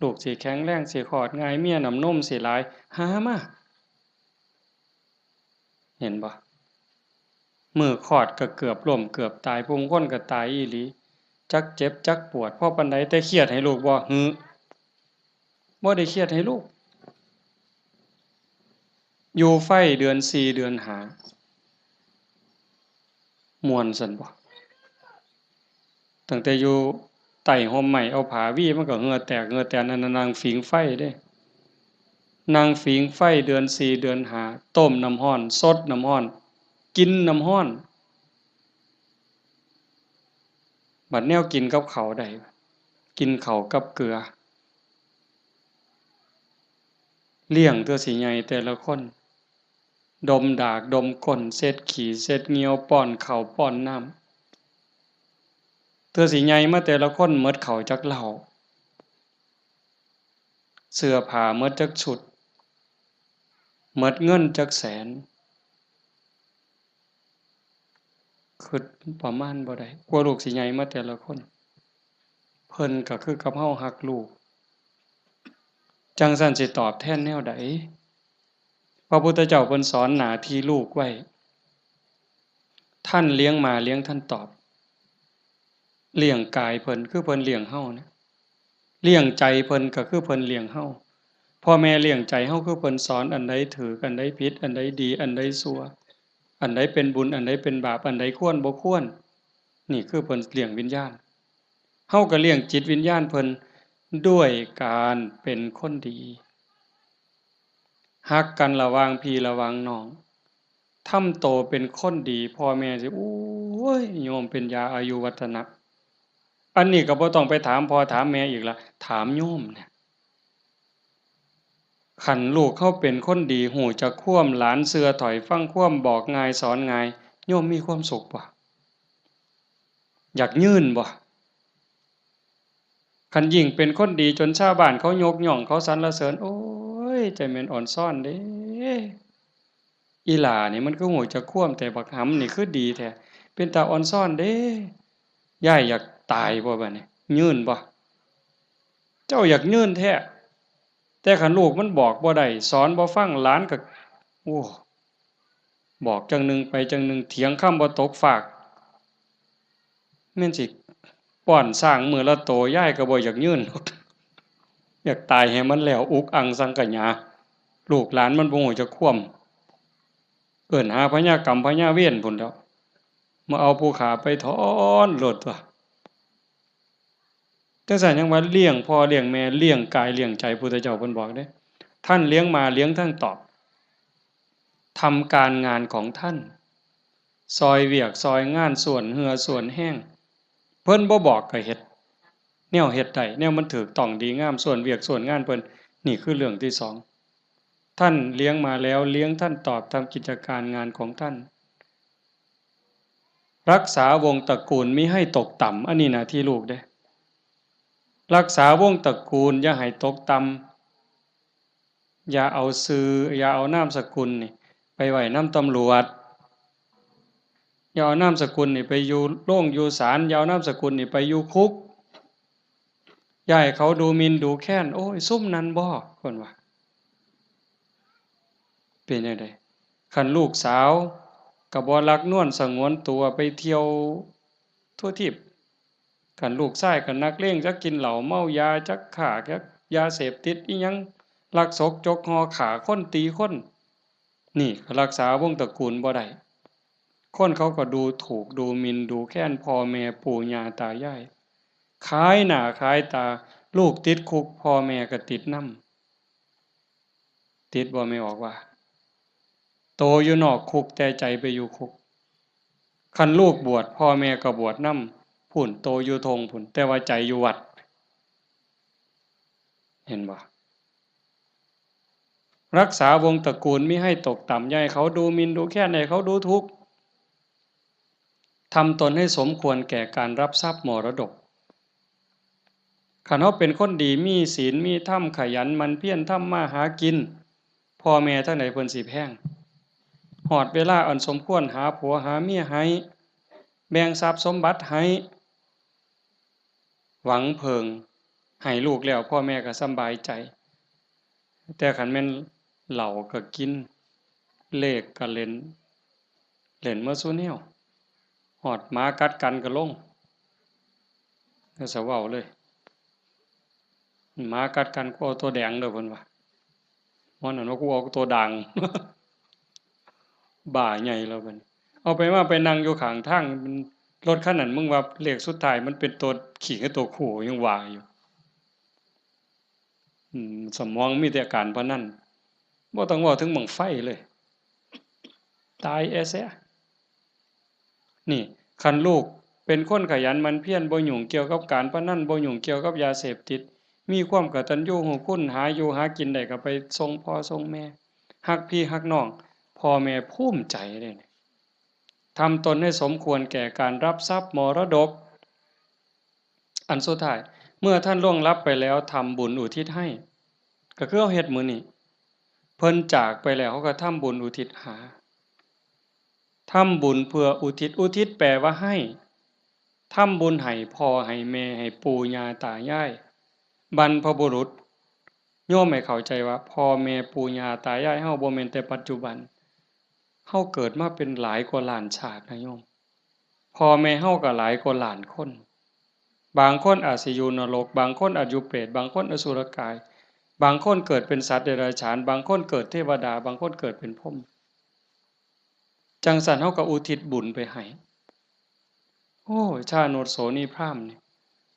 ลูกสิแข็งแรง สิคลอดง่าย เมียน้ำนมสิหลาย หามา เห็นบ่ มื้อคลอดก็เกือบล้มเกือบตาย ผู้บางคนก็ตายอีหลี จักเจ็บจักปวด พอปานใด แต่เครียดให้ลูกบ่ หือ บ่ได้เครียดให้ลูก อยู่ไฟเดือนสี่เดือนห้า ม่วนซั่นบ่ ตั้งแต่อยู่ใต้ฮ่มไม้ เอาผ้าหวี มันก็เหงื่อแตกเหงื่อแตน อันนั้นนั่งผิงไฟเด้ นั่งผิงไฟเดือนสี่เดือนห้า ต้มน้ำร้อน สดน้ำร้อน กินน้ำร้อน บัดแนวกินกับข้าวได้ กินข้าวกับเกลือ เลี้ยงเทื่อสิใหญ่แต่ละคน ดมดากดมก้น เช็ดขี้เช็ดเหยี่ยว ป้อนข้าวป้อนน้ำ เทื่อสิใหญ่มาแต่ละคนหมดข้าวจักเล่า เสื้อผ้าหมดจักชุด หมดเงินจักแสน คิดประมาณบ่ได้ กว่าลูกสิใหญ่มาแต่ละคน เพิ่นก็คือกับเฮาฮักลูก จั่งซั้นสิตอบแทนแนวใด พระพุทธเจ้าเพิ่นสอนหน้าที่ลูกไว้ ท่านเลี้ยงมาเลี้ยงท่านตอบ เลี้ยงกายเพิ่นคือเพิ่นเลี้ยงเฮานะ เลี้ยงใจเพิ่นก็คือเพิ่นเลี้ยงเฮา พ่อแม่เลี้ยงใจเฮาคือเพิ่นสอนอันใดถูก อันใดผิด อันใดดี อันใดชั่ว อันใดเป็นบุญ อันใดเป็นบาป อันใดควรบ่ควร นี่คือเพิ่นเลี้ยงวิญญาณ เฮาก็เลี้ยงจิตวิญญาณเพิ่นด้วยการเป็นคนดี ฮักกันระหว่างพี่ระหว่างน้อง ทำโตเป็นคนดี พ่อแม่สิ โอ้ย โยมเป็นยาอายุวัฒนะ อันนี้ก็บ่ต้องไปถามพ่อถามแม่อีกละ ถามโยมเนี่ย คันลูกเฮาเป็นคนดี ฮู้จักความ หลานเชื่อถ้อยฟังความ บอกง่ายสอนง่าย โยมมีความสุขบ่ อยากยืนบ่ คันยิ่งเป็นคนดีจนชาวบ้านเขายกย่องเขาสรรเสริญ โอ้ย ใจแม่นอ่อนซ้อนเด้ อีหล่านี่มันคือฮู้จักความ แต่บักหำนี่คือดีแท้ เป็นตาอ่อนซ้อนเด้ ยายอยากตายบ่บัดนี้ ยืนบ่ เจ้าอยากยืนแท้ แต่คันลูกมันบอกบ่ได้ สอนบ่ฟัง หลานก็ โอ้ บอกจั่งหนึ่งไปจั่งหนึ่ง เถียงคำบ่ตกฟาก แม่นสิป้อนช้างมื้อละโต ยายก็บ่อยากยืน อยากตายให้มันแล้ว อุกอังสังขยา ลูกหลานมันบ่ฮู้จักความ เอิ้นหาพญากรรมพญาเวรพุ้นแหล้ว มาเอาผู้ฆ่าไปถอนโลดตั๊ว จั่งซั้นยังว่าเลี้ยงพ่อเลี้ยงแม่ เลี้ยงกายเลี้ยงใจ พุทธเจ้าเพิ่นบอกเด้ ท่านเลี้ยงมาเลี้ยงท่านตอบ ทำการงานของท่าน ซ่อยเวียกซ่อยงาน ส่วนเหื่อส่วนแฮง เพิ่นบ่บอกก็เฮ็ด แนวเฮ็ดได้ แนวมันถูกต้องดีงาม ส่วนเวียกส่วนงานเพิ่น นี่คือเรื่องที่สอง ท่านเลี้ยงมาแล้ว เลี้ยงท่านตอบ ทำกิจการงานของท่าน รักษาวงศ์ตระกูลมิให้ตกต่ำ อันนี้หน้าที่ลูกเด้ รักษาวงศ์ตระกูลอย่าให้ตกต่ำ อย่าเอาชื่อ อย่าเอานามสกุลนี่ไปไว้นำตำรวจ อย่าเอานามสกุลนี่ไปอยู่โรงอยู่ศาล อย่าเอานามสกุลนี่ไปอยู่คุก อย่าให้เขาดูหมิ่นดูแคลน โอ้ย ซุมนั้นบ่ เพิ่นว่า เป็นจั่งใด คันลูกสาวก็บ่หลักนวลสงวนตัวไปเที่ยวทั่วทีป คันลูกชายก็นักเลง จักกินเหล้าเมายา จักค้า จักยาเสพติดอิหยัง ลักซกจกห่อ ฆ่าคนตีคน นี่ก็รักษาวงศ์ตระกูลบ่ได้ คนเขาก็ดูถูกดูหมิ่นดูแคลนพ่อแม่ปู่ย่าตายาย ขายหน้าขายตา ลูกติดคุก พ่อแม่ก็ติดนำ ติดบ่ แม่ออกว่า โตอยู่นอกคุกแต่ใจไปอยู่คุก คันลูกบวช พ่อแม่ก็บวชนำ พุ้น โตอยู่ท่งพุ้น แต่ว่าใจอยู่วัด เห็นบ่ รักษาวงศ์ตระกูลมิให้ตกต่ำ อย่าให้เขาดูหมิ่นดูแคลน อย่าให้เขาดูถูก ทำตนให้สมควรแก่การรับทรัพย์มรดก คันเฮาเป็นคนดี มีศีล มีธรรม ขยันหมั่นเพียรทำมาหากิน พ่อแม่ทางใดเพิ่นสิแพง ฮอดเวลาอันสมควร หาผัวหาเมียให้ แบ่งทรัพย์สมบัติให้ หวังเพิ่ง ให้ลูกแล้ว พ่อแม่ก็สำบายใจ แต่คันแม่นเหล้าก็กิน เลขก็เล่น เล่นหมดซุแนว ฮอดหมากัดกันก็ลง ก็สะเว้าเลย หมากัดกัน กูเอาตัวแดงเด้อ เพิ่นว่า ฮ้อนนั่นว่า กูเอาตัวด่าง บ้าใหญ่แล้วบัดนี้ เอาไปมาไปนั่งอยู่ข้างทาง มัน รถคันนั้น มึงว่าเลขสุดท้ายมันเป็นตัวขี้กับตัวคู่ ยังว่าอยู่ อืม สมองมีแต่การพนัน บ่ต้องเว้าถึงบั้งไฟเลย ตายแอเสีย นี่ คันลูกเป็นคนขยันหมั่นเพียร บ่ยุ่งเกี่ยวกับการพนัน บ่ยุ่งเกี่ยวกับยาเสพติด มีความกตัญญูรู้คุณ หาอยู่หากินได้ก็ไปส่งพ่อส่งแม่ ฮักพี่ฮักน้อง พ่อแม่ภูมิใจเด้ ทำตนให้สมควรแก่การรับทรัพย์มรดก อันสุดท้าย เมื่อท่านล่วงลับไปแล้ว ทำบุญอุทิศให้ ก็คือเฮาเฮ็ดมื้อนี้ เพิ่นจากไปแล้ว เฮาก็ทำบุญอุทิศหา ทำบุญเพื่ออุทิศ อุทิศแปลว่าให้ ทำบุญให้พ่อให้แม่ ให้ปู่ย่าตายาย บรรพบุรุษ โยมให้เข้าใจว่าพ่อแม่ปู่ย่าตายายเฮาบ่แม่นแต่ปัจจุบัน เฮาเกิดมาเป็นหลายกว่าล้านชาตินะโยม พ่อแม่เฮาก็หลายกว่าล้านคน บางคนอาจสิอยู่นรก บางคนอาจอยู่เปรต บางคนอสุรกาย บางคนเกิดเป็นสัตว์เดรัจฉาน บางคนเกิดเทวดา บางคนเกิดเป็นพรหม จั่งซั้นเฮาก็อุทิศบุญไปให้ โอ้ ชาโนชโสนีพราหมณ์นี่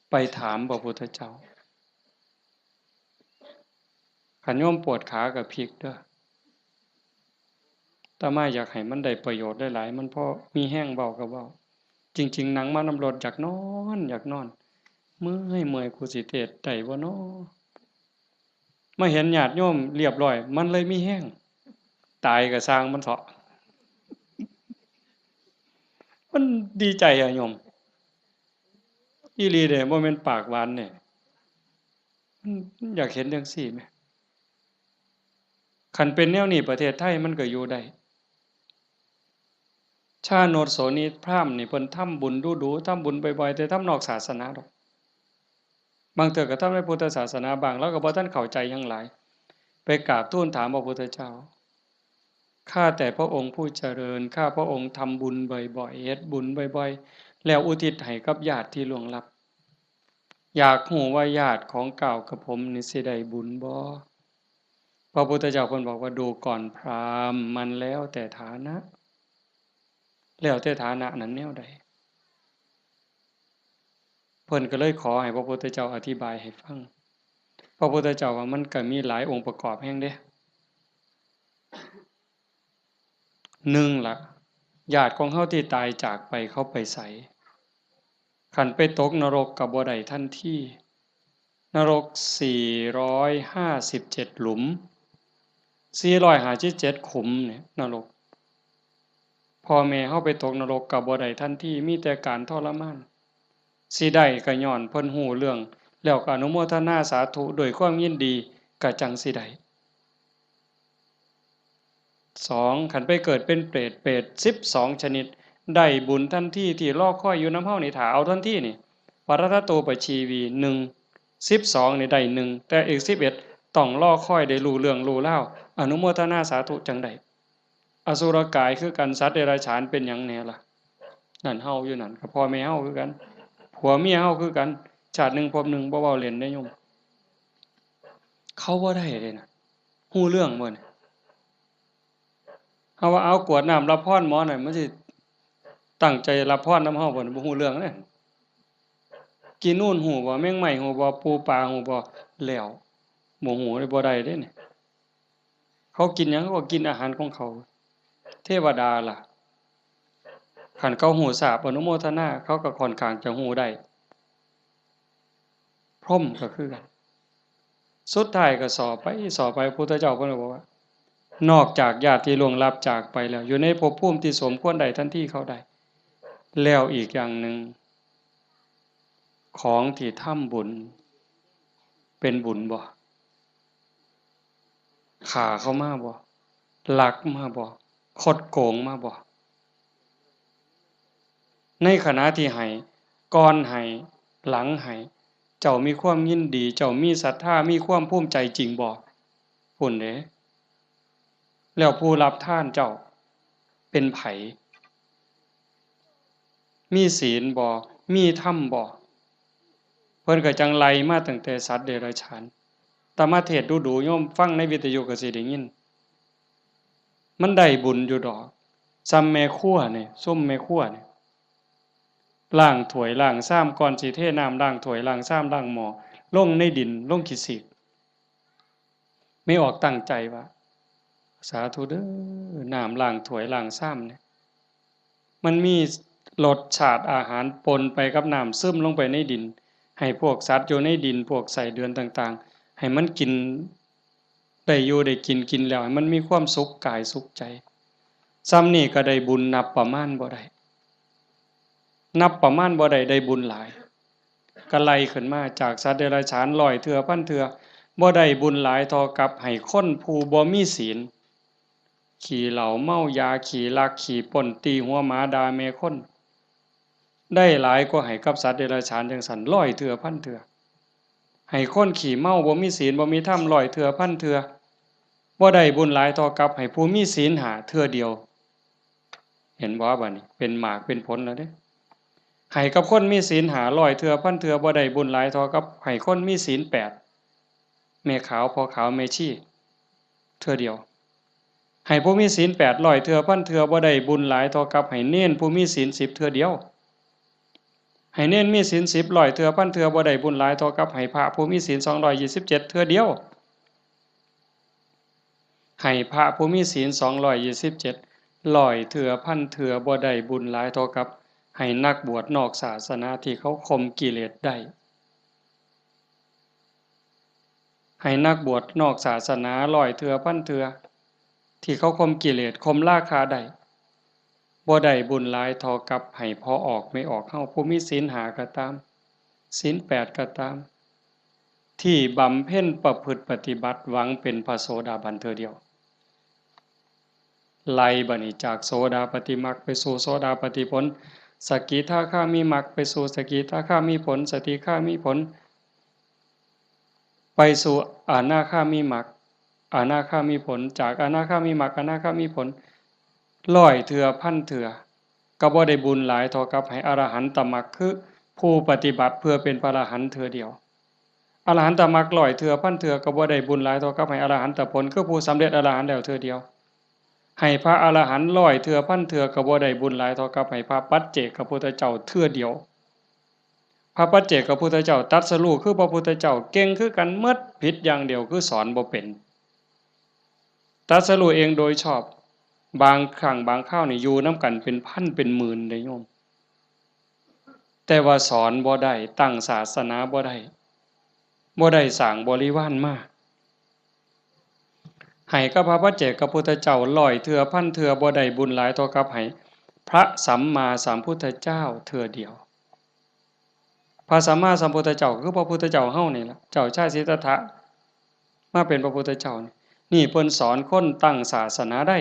ไปถามพระพุทธเจ้า คันโยมปวดขาก็พลิกเด้อ อาตมาอยากให้มันได้ประโยชน์หลายๆ มันพอมีแฮงเว้าก็เว้า จริงๆ นั่งมานำรถอยากนอน อยากนอน เมื่อย เมื่อย กูสิเทศน์ได้บ่น้อ มาเห็นญาติโยมเรียบร้อย มันเลยมีแฮง ตายก็ซ่างมันเถาะ มันดีใจอะโยม อีหลีเด้ บ่แม่นปากหวานเด้ มัน มันอยากเห็นจั่งซี้แหม คันเป็นแนวนี้ประเทศไทยมันก็อยู่ได้ ชาโนชโสนีพราหมณ์นี่เพิ่นทำบุญดู๋ๆ ทำบุญบ่อยๆ แต่ทำนอกศาสนาดอก บางเทื่อก็ทำในพุทธศาสนาบ้าง ลาวก็บ่ทันเข้าใจหยังหลาย ไปกราบทูลถามพระพุทธเจ้า ข้าแต่พระองค์ผู้เจริญ ข้าพระองค์ทำบุญบ่อยๆ เฮ็ดบุญบ่อยๆ แล้วอุทิศให้กับญาติที่ล่วงลับ อยากฮู้ว่าญาติของก้าวกับผมนี่สิได้บุญบ่ พระพุทธเจ้าเพิ่นบอกว่า ดูก่อนพราหมณ์ มันแล้วแต่ฐานะ แล้วแต่ฐานะนั้นแนวใด เพิ่นก็เลยขอให้พระพุทธเจ้าอธิบายให้ฟัง พระพุทธเจ้าว่ามันก็มีหลายองค์ประกอบแฮงเด้ หนึ่งละ ญาติของเฮาที่ตายจากไปเขาไปไส คันไปตกนรกก็บ่ได้ทันที นรกสี่ร้อยห้าสิบเจ็ดหลุม สี่ร้อยห้าสิบเจ็ดขุมเนี่ย นรก พ่อแม่เฮาไปตกนรกก็บ่ได้ทันที มีแต่การทรมาน สิได้ก็ย้อนเพิ่นฮู้เรื่อง แล้วก็อนุโมทนาสาธุด้วยความยินดี ก็จั่งสิได้ สอง คันไปเกิดเป็นเปรต เปรตสิบสองชนิด ได้บุญทันที ที่รอคอยอยู่นำเฮานี่ ถ้าเอาทันทีนี่ ปรัตตโตปชีวี หนึ่ง สิบสองนี่ได้หนึ่ง แต่อีกสิบเอ็ดต้องรอคอยได้รู้เรื่องรู้ราว อนุโมทนาสาธุจั่งได้ อสุรกายคือกัน สัตว์เดรัจฉานเป็นหยังแหน่ล่ะ นั่นเฮาอยู่นั่น ก็พ่อแม่เฮาคือกัน ผัวเมียเฮาคือกัน ชาติหนึ่งภพหนึ่ง บ่เว้าเล่นเด้โยม เขาบ่ได้เลยนะ ฮู้เรื่องบ่เนี่ย เฮาว่าเอากรวดน้ำรับพรหมอหน่อย มันสิตั้งใจรับพรนำเฮาบ่เนี่ย บ่ฮู้เรื่องเลย กินนู่นฮู้บ่ แมงไม้ฮู้บ่ ปูปลาฮู้บ่ แล้ว บ่ฮู้เลย บ่ได้เด้เนี่ย เขากินหยัง เขาก็กินอาหารของเขา เทวดาล่ะ คันเขาฮู้ทราบอนุโมทนา เขาก็ค่อนข้างจะฮู้ได้ พรหมก็คือกัน สุดท้ายก็สอบไป สอบไป พุทธเจ้าเพิ่นก็บอกว่า นอกจากญาติที่ล่วงลับจากไปแล้ว อยู่ในภพภูมิที่สมควรได้ทันทีเขาได้ แล้วอีกอย่างหนึ่ง ของที่ทำบุญ เป็นบุญบ่ ฆ่าเขามาบ่ ลักมาบ่ คดโกงมาบ่ ในขณะที่ให้ ก่อนให้ หลังให้ เจ้ามีความยินดี เจ้ามีศรัทธา มีความภูมิใจจริงบ่ พุ้นเด้ แล้วผู้รับทานเจ้า เป็นไผ มีศีลบ่ มีธรรมบ่ เพิ่นก็จั่งไล่มาตั้งแต่สัตว์เดรัจฉาน แต่มาเทศน์ดูๆ โยมฟังในวิทยุก็สิได้ยิน มันได้บุญอยู่ดอก ซ่ำแม่ครัวนี่ ซุมแม่ครัวนี่ ล้างถ้วยล้างชาม ก่อนสิเทน้ำล้างถ้วยล้างชามล้างหม้อ ลงในดิน ลงขี้สีก แม่ออกตั้งใจว่า สาธุเด้อ น้ำล้างถ้วยล้างชามเนี่ย มันมีรสชาติอาหารปนไปกับน้ำ ซึมลงไปในดิน ให้พวกสัตว์อยู่ในดิน พวกไส้เดือนต่างๆ ให้มันกิน ได้อยู่ได้กิน กินแล้วให้มันมีความสุขกายสุขใจ ซ่ำนี่ก็ได้บุญนับประมาณบ่ได้ นับประมาณบ่ได้ ได้บุญหลาย ก็ไล่ขึ้นมาจากสัตว์เดรัจฉานร้อยเทื่อพันเทื่อ บ่ได้บุญหลายเท่ากับให้คนผู้บ่มีศีล ขี้เหล้าเมายา ขี้ลักขี้ปล้น ตีหัวหมา ด่าแม่คน ได้หลายกว่าให้กับสัตว์เดรัจฉานจั่งซั้น ร้อยเทื่อพันเทื่อ ให้คนขี้เมา บ่มีศีล บ่มีธรรม ร้อยเทื่อพันเทื่อ บ่ได้บุญหลายเท่ากับให้ผู้มีศีลห้าเทื่อเดียว เห็นบ่ บัดนี้เป็นหมากเป็นผลแล้วเด้ ให้กับคนมีศีลห้าร้อยเทื่อพันเทื่อ บ่ได้บุญหลายเท่ากับให้คนมีศีลแปด แม่ขาว พ่อขาว แม่ชี เทื่อเดียว ให้ผู้มีศีลแปดร้อยเทื่อพันเทื่อ บ่ได้บุญหลายเท่ากับให้เณรผู้มีศีลสิบเทื่อเดียว ให้เณรมีศีลสิบร้อยเทื่อพันเทื่อ บ่ได้บุญหลายเท่ากับให้พระผู้มีศีลสองร้อยยี่สิบเจ็ดเทื่อเดียว ให้พระผู้มีศีลสองร้อยยี่สิบเจ็ดร้อยเทื่อพันเทื่อ บ่ได้บุญหลายเท่ากับให้นักบวชนอกศาสนาที่เขาข่มกิเลสได้ ให้นักบวชนอกศาสนาร้อยเทื่อพันเทื่อ ที่เขาข่มกิเลสข่มราคะได้ บ่ได้บุญหลายเท่ากับให้พ่อออกแม่ออกเฮา ผู้มีศีลห้าก็ตาม ศีลแปดก็ตาม ที่บำเพ็ญประพฤติปฏิบัติหวังเป็นพระโสดาบันเทื่อเดียว ไล่บัดนี้จากโสดาปัตติมรรคไปสู่โสดาปัตติผล สกิทาคามิมรรคไปสู่สกิทาคามิผล สกิทาคามิผล ไปสู่อนาคามิมรรค อนาคามิผล จากอนาคามิมรรค อนาคามิผล ร้อยเทื่อพันเทื่อ ก็บ่ได้บุญหลายเท่ากับให้อรหันตมรรค คือผู้ปฏิบัติเพื่อเป็นพระอรหันต์เทื่อเดียว อรหันตมรรคร้อยเทื่อพันเทื่อ ก็บ่ได้บุญหลายเท่ากับให้อรหันตผล คือผู้สำเร็จอรหันต์แล้วเทื่อเดียว ให้พระอรหันต์ร้อยเทื่อพันเทื่อ ก็บ่ได้บุญหลายเท่ากับให้พระปัจเจกพุทธเจ้าเทื่อเดียว พระปัจเจกพุทธเจ้าตรัสรู้คือพระพุทธเจ้า เก่งคือกันหมด ผิดอย่างเดียวคือสอนบ่เป็น ตรัสรู้เองโดยชอบ บางครั้งบางคราวนี่อยู่นำกันเป็นพันเป็นหมื่นเด้โยม แต่ว่าสอนบ่ได้ ตั้งศาสนาบ่ได้ บ่ได้สร้างบริวารมา ให้กับพระปัจเจกพุทธเจ้าร้อยเทื่อพันเทื่อ บ่ได้บุญหลายเท่ากับให้ พระสัมมาสัมพุทธเจ้าเทื่อเดียว พระสัมมาสัมพุทธเจ้าคือพระพุทธเจ้าเฮานี่ล่ะ เจ้าชายสิทธัตถะมาเป็นพระพุทธเจ้านี่ นี่เพิ่นสอนคนตั้งศาสนาได้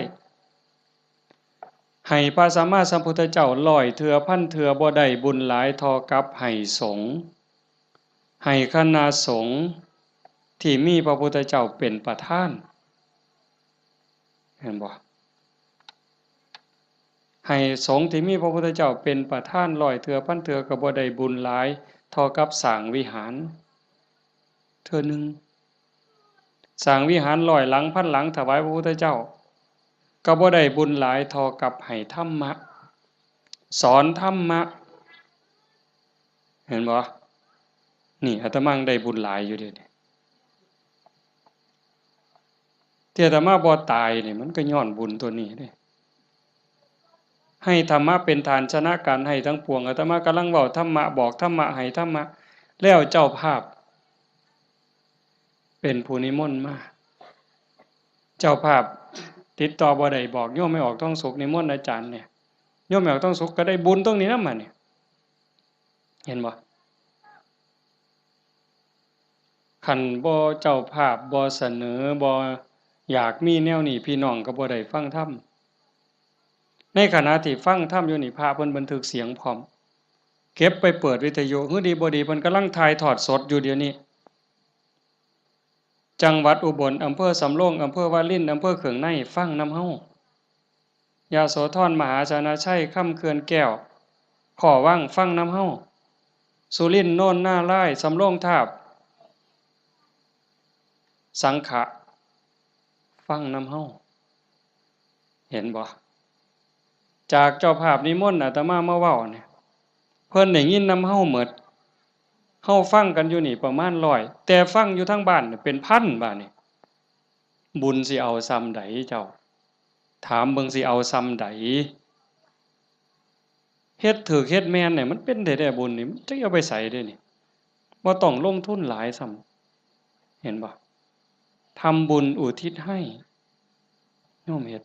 ให้พระสัมมาสัมพุทธเจ้าร้อยเทื่อพันเทื่อบ่ได้บุญหลายเท่ากับให้สงฆ์ ให้คณะสงฆ์ที่มีพระพุทธเจ้าเป็นประธาน เห็นบ่ ให้สงฆ์ที่มีพระพุทธเจ้าเป็นประธานร้อยเทื่อพันเทื่อก็บ่ได้บุญหลายเท่ากับสร้างวิหารเทื่อหนึ่ง สร้างวิหารร้อยหลังพันหลังถวายพระพุทธเจ้า ก็บ่ได้บุญหลายเท่ากับให้ธรรมะ สอนธรรมะ เห็นบ่ นี่อาตมาได้บุญหลายอยู่เด้ ที่อาตมาบ่ตายนี่มันก็ย้อนบุญตัวนี้เด้ ให้ธรรมะเป็นทานชนะการให้ทั้งปวง อาตมากำลังเว้าธรรมะ บอกธรรมะ ให้ธรรมะ แล้วเจ้าภาพ เป็นผู้นิมนต์มา เจ้าภาพติดต่อบ่ได้ บอกโยมแม่ออกทองสุขนิมนต์อาจารย์เนี่ย โยมแม่ออกทองสุขก็ได้บุญตรงนี้นำบัดนี้ เห็นบ่ คันบ่เจ้าภาพบ่เสนอ บ่อยากมีแนวนี้ พี่น้องก็บ่ได้ฟังธรรม ในขณะที่ฟังธรรมอยู่นี่ พระเพิ่นบันทึกเสียงพร้อม เก็บไปเปิดวิทยุ หื้อดีบ่ดี เพิ่นกำลังถ่ายทอดสดอยู่เดี๋ยวนี้ จังหวัดอุบล อำเภอสำโรง อำเภอวาริน อำเภอเขืองใน ฟังนำเฮา ยโสธร มหาชนะชัย คำเขื่อนแก้ว ขอวัง ฟังนำเฮา สุรินทร์ โนนนารายณ์ สำโรงทาบ สังขะ ฟังนำเฮา เห็นบ่ จากเจ้าภาพนิมนต์อาตมามาเว้าเนี่ย เพิ่นได้ยินนำเฮาหมด เฮาฟังกันอยู่นี่ประมาณร้อย แต่ฟังอยู่ทางบ้านเนี่ยเป็นพันบาดนี่ บุญสิเอาส่ำใดเจ้า ถามเบิ่งสิเอาส่ำใด เฮ็ดถูกเฮ็ดแม่นเนี่ยมันเป็นแท้ๆ บุญนี่ มันจักเอาไปไสเด้นี่ บ่ต้องลงทุนหลายซ้ำ เห็นบ่ ทำบุญอุทิศให้ โยมเฮ็ด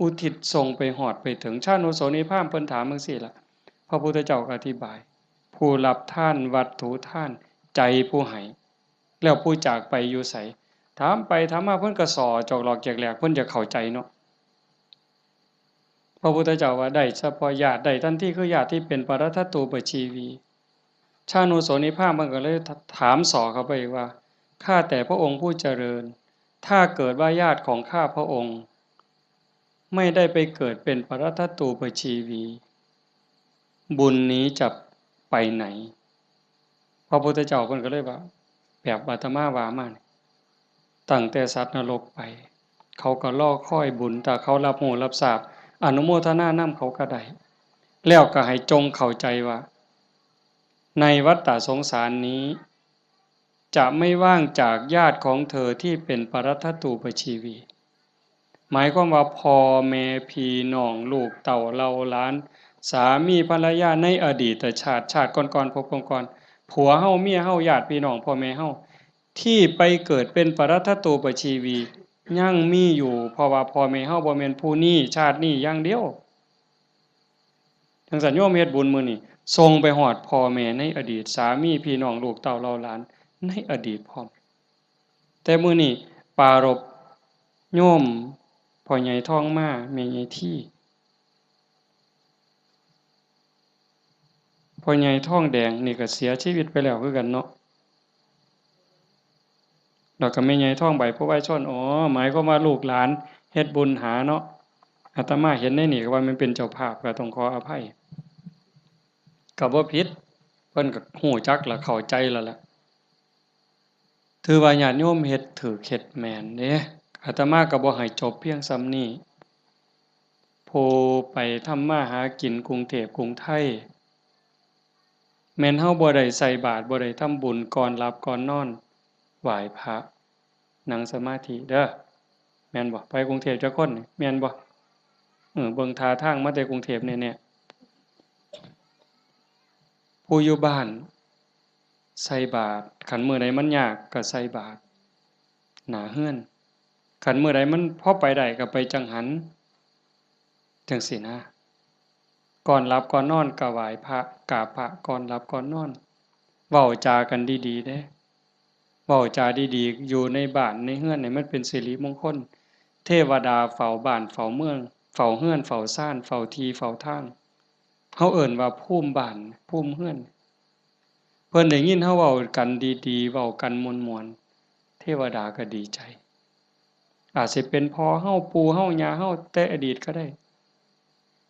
อุทิศส่งไปฮอดไปถึง ชานุโสนีพราหมณ์เพิ่นถามจั่งซี้ล่ะ พระพุทธเจ้าก็อธิบาย ผู้รับทานวัตถุทาน ใจผู้ให้ แล้วผู้จากไปอยู่ไส ถามไปถามมาเพิ่นก็ส่อจอกหลอกแจกแหลก เพิ่นอยากเข้าใจเนาะ พระพุทธเจ้าว่าได้เฉพาะญาติ ได้ทันทีคือญาติที่เป็นปรัตถตูปชีวี ชานุโสนีพราหมณ์มันก็เลยถามส่อเข้าไปอีกว่า ข้าแต่พระองค์ผู้เจริญ ถ้าเกิดว่าญาติของข้าพระองค์ ไม่ได้ไปเกิดเป็นปรัตถตูปชีวี บุญนี้จะไปไหน พระพุทธเจ้าเพิ่นก็เลยว่า แบบอาตมาว่ามานี่ ตั้งแต่สัตว์นรกไป เขาก็รอคอยบุญ ถ้าเขารับรู้รับทราบ อนุโมทนานำเขาก็ได้ แล้วก็ให้จงเข้าใจว่า ในวัฏฏะสงสารนี้ จะไม่ว่างจากญาติของเธอที่เป็นปรัตถตูปชีวี หมายความว่าพ่อแม่พี่น้องลูกเต้าเหล่าหลาน สามีภรรยาในอดีตชาติ ชาติก่อนๆ ภพก่อนๆ ผัวเฮา เมียเฮา ญาติพี่น้อง พ่อแม่เฮา ที่ไปเกิดเป็นปรัตถตูปชีวี ยังมีอยู่ เพราะว่าพ่อแม่เฮาบ่แม่นผู้นี้ชาตินี้อย่างเดียว จั่งซั้นโยมเฮ็ดบุญมื้อนี้ ส่งไปฮอดพ่อแม่ในอดีต สามีพี่น้องลูกเต้าเหล่าหลานในอดีตพร้อม แต่มื้อนี้ปรารภโยมพ่อใหญ่ทองมา แม่ใหญ่ที พ่อใหญ่ทองแดงนี่ก็เสียชีวิตไปแล้วคือกันเนาะ แล้วก็แม่ใหญ่ทองใบ ผู้วายชน อ๋อ หมายความว่าลูกหลานเฮ็ดบุญหาเนาะ อาตมาเห็นในนี่ก็ว่ามันเป็นเจ้าภาพ ก็ต้องขออภัย ก็บ่ผิด เพิ่นก็ฮู้จักและเข้าใจแล้วล่ะ ถือว่าญาติโยมเฮ็ดถูกเฮ็ดแม่นเด้ อาตมาก็บ่ให้จบเพียงส่ำนี้ ผู้ไปทำมาหากินกรุงเทพกรุงไทย แม่นเฮาบ่ได้ใส่บาตร บ่ได้ทำบุญ ก่อนหลับก่อนนอน ไหว้พระ นั่งสมาธิเด้อ แม่นบ่ ไปกรุงเทพจักคนนี่ แม่นบ่ เออ เบิ่งท่าทางมาแต่กรุงเทพแน่ๆ ผู้อยู่บ้านใส่บาตร คันมื้อใดมันยากก็ใส่บาตรหน้าเฮือน คันมื้อใดมันพอไปได้ก็ไปจังหัน จั่งซี้นะ ก่อนหลับก่อนนอนก็ไหว้พระ กราบพระก่อนหลับก่อนนอน เว้าจากันดีๆ เด้ เว้าจาดีๆ อยู่ในบ้านในเฮือนนี่มันเป็นสิริมงคล เทวดาเฝ้าบ้านเฝ้าเมือง เฝ้าเฮือนเฝ้าซาน เฝ้าที่เฝ้าทาง เฮาเอิ้นว่าภูมิบ้าน ภูมิเฮือน เพิ่นได้ยินเฮาเว้ากันดีๆ เว้ากันม่วนๆ เทวดาก็ดีใจ อาจสิเป็นพ่อเฮา ปู่เฮา ย่าเฮา แต่อดีตก็ได้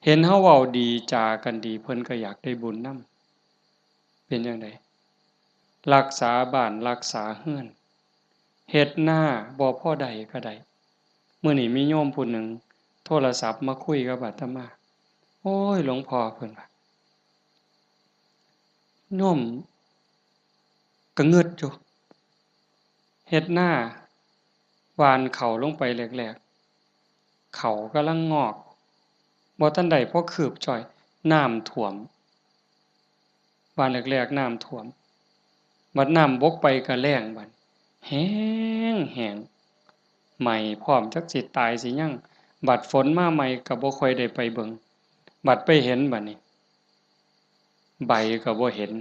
เห็นเฮาเว้าดีจากันดี เพิ่นก็อยากได้บุญนำ เป็นจั่งใด รักษาบ้านรักษาเฮือน เฮ็ดนาบ่พอได้ก็ได้ มื้อนี้มีโยมผู้หนึ่งโทรศัพท์มาคุยกับอาตมา โอ้ย หลวงพ่อ เพิ่นว่า โยมก็งึดอยู่ เฮ็ดนา หว่านเข้าลงไปแรกๆ เข้ากำลังงอก บ่ทันได้พอคืบจ้อย น้ำท่วม หว่านแรกๆ น้ำท่วม บัดน้ำบกไปก็แล้งบัด แห้งแห้ง ไหม้พร้อม จักสิตายสิหยัง บัดฝนมาใหม่ก็บ่ค่อยได้ไปเบิ่ง บัดไปเห็นบัดนี้ ใบก็บ่เห็น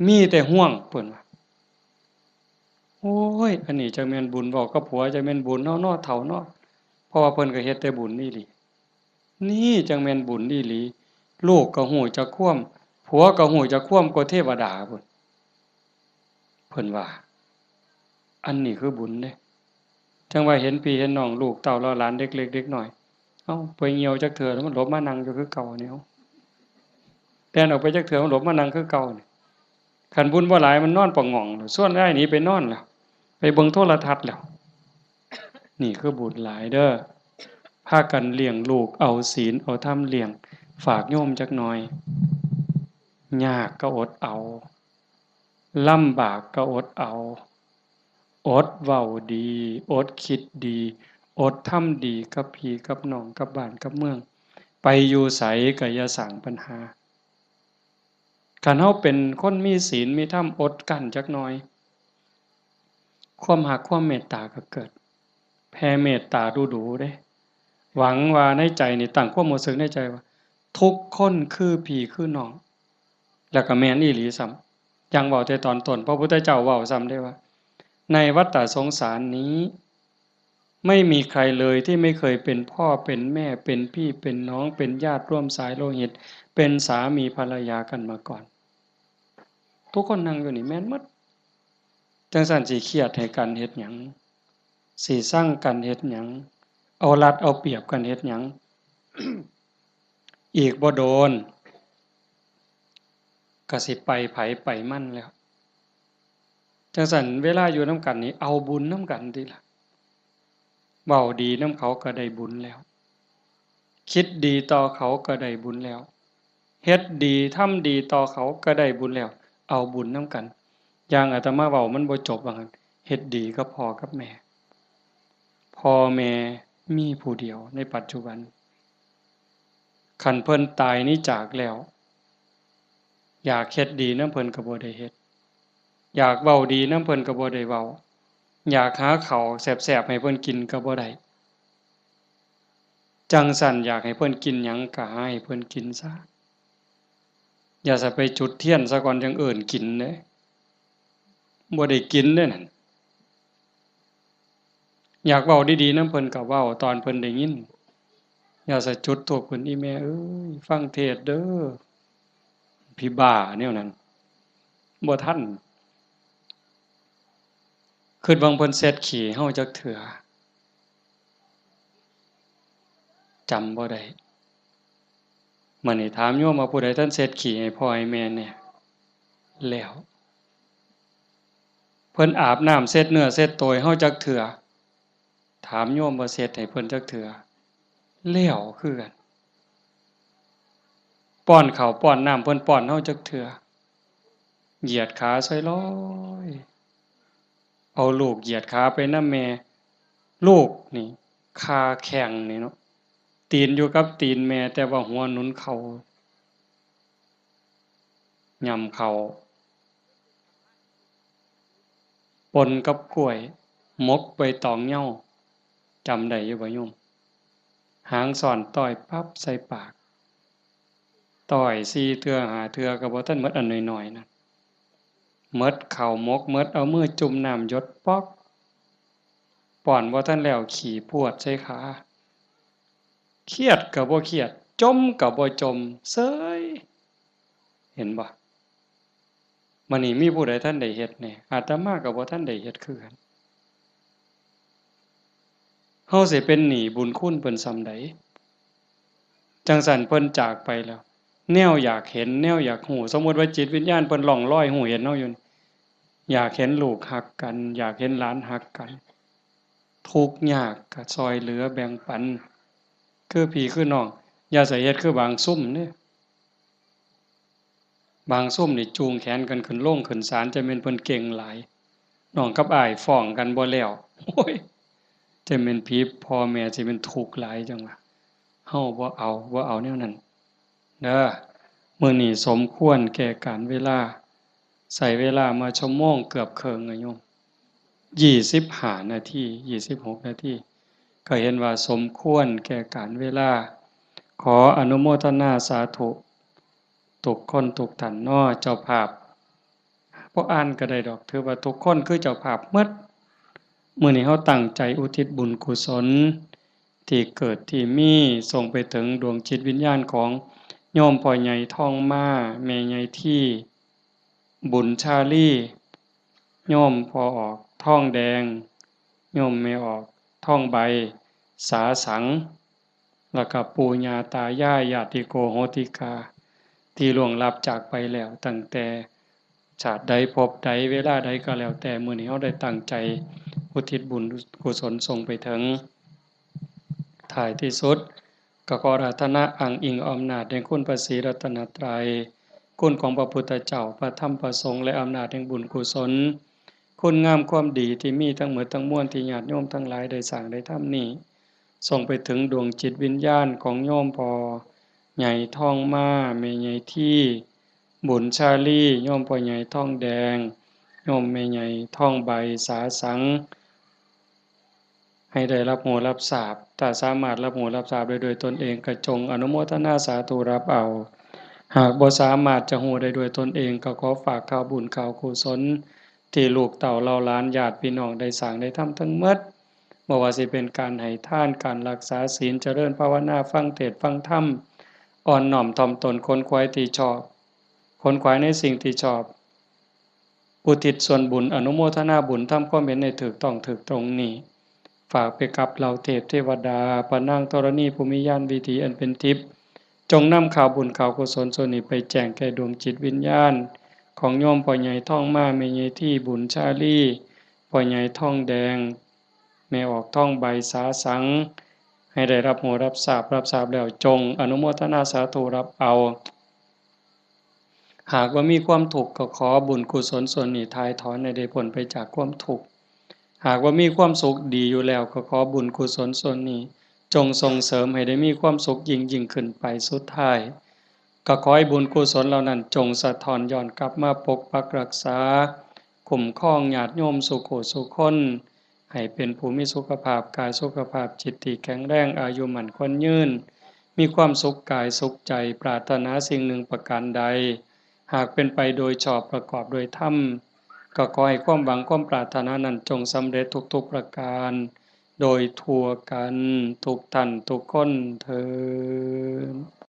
มีแต่ฮวง เพิ่นว่า โอ้ย อันนี้จักแม่นบุญ เว้ากับผัวจักแม่นบุญเนาะ เนาะ เฒ่าเนาะ เพราะว่าเพิ่นก็เฮ็ดแต่บุญอีหลี นี่จักแม่นบุญอีหลี ลูกก็ฮู้จักความ ผัวก็ฮู้จักความกว่าเทวดาพุ้น เพิ่นว่า อันนี้คือบุญเด้ จั่งว่าเห็นพี่เห็นน้อง ลูกเต้าเหล่าหลาน เด็กเล็กเด็กน้อย เอ้า ไปเหี่ยวจักเทื่อ มันหลบมานั่งอยู่คือเก่านี่ เอ้า แล่นออกไปจักเทื่อ มันหลบมานั่งคือเก่านี่ คันบุญบ่หลาย มันนอนปะหง่อง ชวนอ้ายหนีไปนอนแล้ว ไปเบิ่งโทรทัศน์แล้ว นี่คือบุญหลายเด้อ พากันเลี้ยงลูก เอาศีลเอาธรรมเลี้ยง ฝากโยมจักหน่อย ยากก็อดเอา ลำบากก็อดเอา อดเว้าดี อดคิดดี อดทำดีกับพี่กับน้อง กับบ้านกับเมือง ไปอยู่ไสก็อย่าสร้างปัญหา คันเฮาเป็นคนมีศีลมีธรรม อดกลั้นจักหน่อย ความฮักความเมตตาก็เกิด แผ่เมตตาดูๆ เด้ หวังว่าในใจนี่ ตั้งความรู้สึกในใจว่า ทุกคนคือพี่คือน้อง แล้วก็แม่นอีหลีซ้ำ อย่างเว้าแต่ตอนต้น พระพุทธเจ้าเว้าซ้ำเด้ว่า ในวัฏฏะสงสารนี้ ไม่มีใครเลยที่ไม่เคยเป็นพ่อเป็นแม่ เป็นพี่เป็นน้อง เป็นญาติร่วมสายโลหิต เป็นสามีภรรยากันมาก่อน ทุกคนนั่งอยู่นี่แม่นหมด จั่งซั้นสิเครียดให้กันเฮ็ดหยัง สิซังกันเฮ็ดหยัง เอารัดเอาเปรียบกันเฮ็ดหยัง อีกบ่โดน ก็สิไปไผไปมันแล้ว จั่งซั้นเวลาอยู่นำกันนี่ เอาบุญนำกันติล่ะ เว้าดีนำเขาก็ได้บุญแล้ว คิดดีต่อเขาก็ได้บุญแล้ว เฮ็ดดีทำดีต่อเขาก็ได้บุญแล้ว เอาบุญนำกัน อย่างอาตมาเว้ามันบ่จบว่างั้น เฮ็ดดีกับพ่อกับแม่ พ่อแม่มีผู้เดียวในปัจจุบัน คันเพิ่นตายหนีจากแล้ว อยากเฮ็ดดีนำเพิ่นก็บ่ได้เฮ็ด อยากเว้าดีนำเพิ่นก็บ่ได้เว้า อยากหาข้าวแซ่บๆ ให้เพิ่นกินก็บ่ได้ จั่งซั้นอยากให้เพิ่นกินหยังก็หาให้เพิ่นกินซะ อย่าซะไปจุดเทียนซะก่อนจั่งเอิ้นกินเด้ บ่ได้กินเด้นั่น อยากเว้าดีๆนำเพิ่นก็เว้าตอนเพิ่นได้ยิน อย่าซะจุดธูปขึ้น อีแม่เอ้ย ฟังเทศน์เด้อ ผีบ้าแนวนั้น บ่ทัน คิดว่าเพิ่นเช็ดขี้เฮาจักเทื่อ จำบ่ได้ มื้อนี้ถามโยมว่าผู้ใดทันเช็ดขี้ให้พ่อให้แม่แหน่ แล้ว เพิ่นอาบน้ำเช็ดเนื้อเช็ดตัวให้เฮาจักเทื่อ ถามโยมว่าเช็ดให้เพิ่นจักเทื่อ แล้วคือกัน ป้อนข้าวป้อนน้ำเพิ่นป้อนเฮาจักเทื่อ เหยียดขาใส่ลอย เอาลูกเหยียดขาไปนำแม่ ลูกนี่ คาแข้งนี่เนาะ ตีนอยู่กับตีนแม่ แต่ว่าหัวหนุนเข่า ย่ำเข่า ปนกับกล้วย หมกใบตองเหย้า จำได้อยู่บ่โยม หางซ้อนต้อยปั๊บใส่ปาก ต้อยสี่เทื่อห้าเทื่อก็บ่ทันหมดอันน้อยๆนั่น หมดข้าวหมก หมดเอามือจุ่มน้ำหยดป๊อก ป้อนบ่ทันแล้วขี้พรวดใส่ขา เครียดก็บ่เครียด จ่มก็บ่จ่ม เซย เห็นบ่ มื้อนี้มีผู้ใดทันได้เฮ็ดแหน่ อาตมาก็บ่ทันได้เฮ็ดคือกัน เฮาสิเป็นหนี้บุญคุณเพิ่นส่ำใด จั่งซั้นเพิ่นจากไปแล้ว แนวอยากเห็น แนวอยากฮู้ สมมุติว่าจิตวิญญาณเพิ่นล่องลอยฮู้เห็นเฮาอยู่นี่ อยากเห็นลูกฮักกัน อยากเห็นหลานฮักกัน ทุกข์ยากก็ซ่อยเหลือแบ่งปัน คือพี่คือน้อง อย่าใส่เฮ็ดคือบางซุมเด้ บางซุมนี่จูงแขนกันขึ้นโรงขึ้นศาล จั่งแม่นเพิ่นเก่งหลาย น้องกับอ้ายฟ้องกันบ่แล้ว โอ้ย จั่งแม่นผีพ่อแม่สิแม่นทุกข์หลายจั่งว่า เฮาบ่เอา บ่เอาแนวนั้นเด้อ มื้อนี้สมควรแก่กาลเวลา ใช้เวลามาชั่วโมงเกือบครึ่งอะโยม ยี่สิบห้านาที ยี่สิบหกนาที ก็เห็นว่าสมควรแก่กาลเวลา ขออนุโมทนาสาธุ ทุกคนทุกท่านเนาะ เจ้าภาพ บ่อ่านก็ได้ดอก ถือว่าทุกคนคือเจ้าภาพหมด มื้อนี้เฮาตั้งใจอุทิศบุญกุศล ที่เกิดที่มี ส่งไปถึงดวงจิตวิญญาณของโยมพ่อใหญ่ทองมา แม่ใหญ่ที บุญชาลี โยมพ่อออกทองแดง โยมแม่ออกทองใบ สาสัง แล้วก็ปู่ย่าตายาย ญาติโกโหติกา ที่ล่วงลับจากไปแล้ว ตั้งแต่ชาติใดภพใดเวลาใดก็แล้วแต่ มื้อนี้เฮาได้ตั้งใจอุทิศบุญกุศลส่งไปถึง ท้ายที่สุด ก็ขออาราธนาอ้างอิงอำนาจแห่งคุณพระศรีรัตนตรัย คุณของพระพุทธเจ้า พระธรรม พระสงฆ์ และอำนาจแห่งบุญกุศล คุณงามความดีที่มีทั้งหมดทั้งมวลที่ญาติโยมทั้งหลายได้สร้างได้ทำนี้ ส่งไปถึงดวงจิตวิญญาณของโยมพ่อใหญ่ทองมา แม่ใหญ่ที บุญชาลี โยมพ่อใหญ่ทองแดง โยมแม่ใหญ่ทองใบ สาสัง ให้ได้รับรู้รับทราบ ถ้าสามารถรับรู้รับทราบได้ด้วยตนเอง ก็จงอนุโมทนาสาธุรับเอา หากบ่สามารถจะรู้ได้ด้วยตนเอง ก็ขอฝากข่าวบุญข่าวกุศล ที่ลูกเต้าเหล่าหลานญาติพี่น้องได้สร้างได้ทำทั้งหมด บ่ว่าสิเป็นการให้ทาน การรักษาศีล เจริญภาวนา ฟังเทศน์ฟังธรรม อ่อนน้อมถ่อมตน ขนขวายที่ชอบ ขนขวายในสิ่งที่ชอบ อุทิศส่วนบุญ อนุโมทนาบุญ ทำความเห็นให้ถูกต้องถูกตรงนี้ ฝากไปกับเหล่าเทพเทวดา พระนางธรณีผู้มีญาณวิถีอันเป็นทิพย์ จงนำข่าวบุญข่าวกุศลส่วนนี้ไปแจ้งแก่ดวงจิตวิญญาณ ของโยมพ่อใหญ่ทองมา แม่ใหญ่ที บุญชาลี พ่อใหญ่ทองแดง แม่ออกทองใบ สาสัง ให้ได้รับรู้รับทราบ รับทราบแล้วจงอนุโมทนาสาธุรับเอา หากว่ามีความทุกข์ก็ขอบุญกุศลส่วนนี้ถ่ายถอนให้ได้พ้นไปจากความทุกข์ หากว่ามีความสุขดีอยู่แล้วก็ขอบุญกุศลส่วนนี้ จงส่งเสริมให้ได้มีความสุขยิ่งยิ่งขึ้นไป สุดท้าย ก็ขอให้บุญกุศลเหล่านั้นจงสะท้อนย้อนกลับมาปกปักรักษา คุ้มครองญาติโยมสู่ผู้สู่คน ให้เป็นผู้มีสุขภาพกายสุขภาพจิตที่แข็งแรง อายุมั่นขวัญยืน มีความสุขกายสุขใจ ปรารถนาสิ่งหนึ่งประการใด หากเป็นไปโดยชอบประกอบโดยธรรม ก็ขอให้ความหวังความปรารถนานั้นจงสำเร็จทุกๆประการ โดยทั่วกันทุกท่านทุกคนเทอญ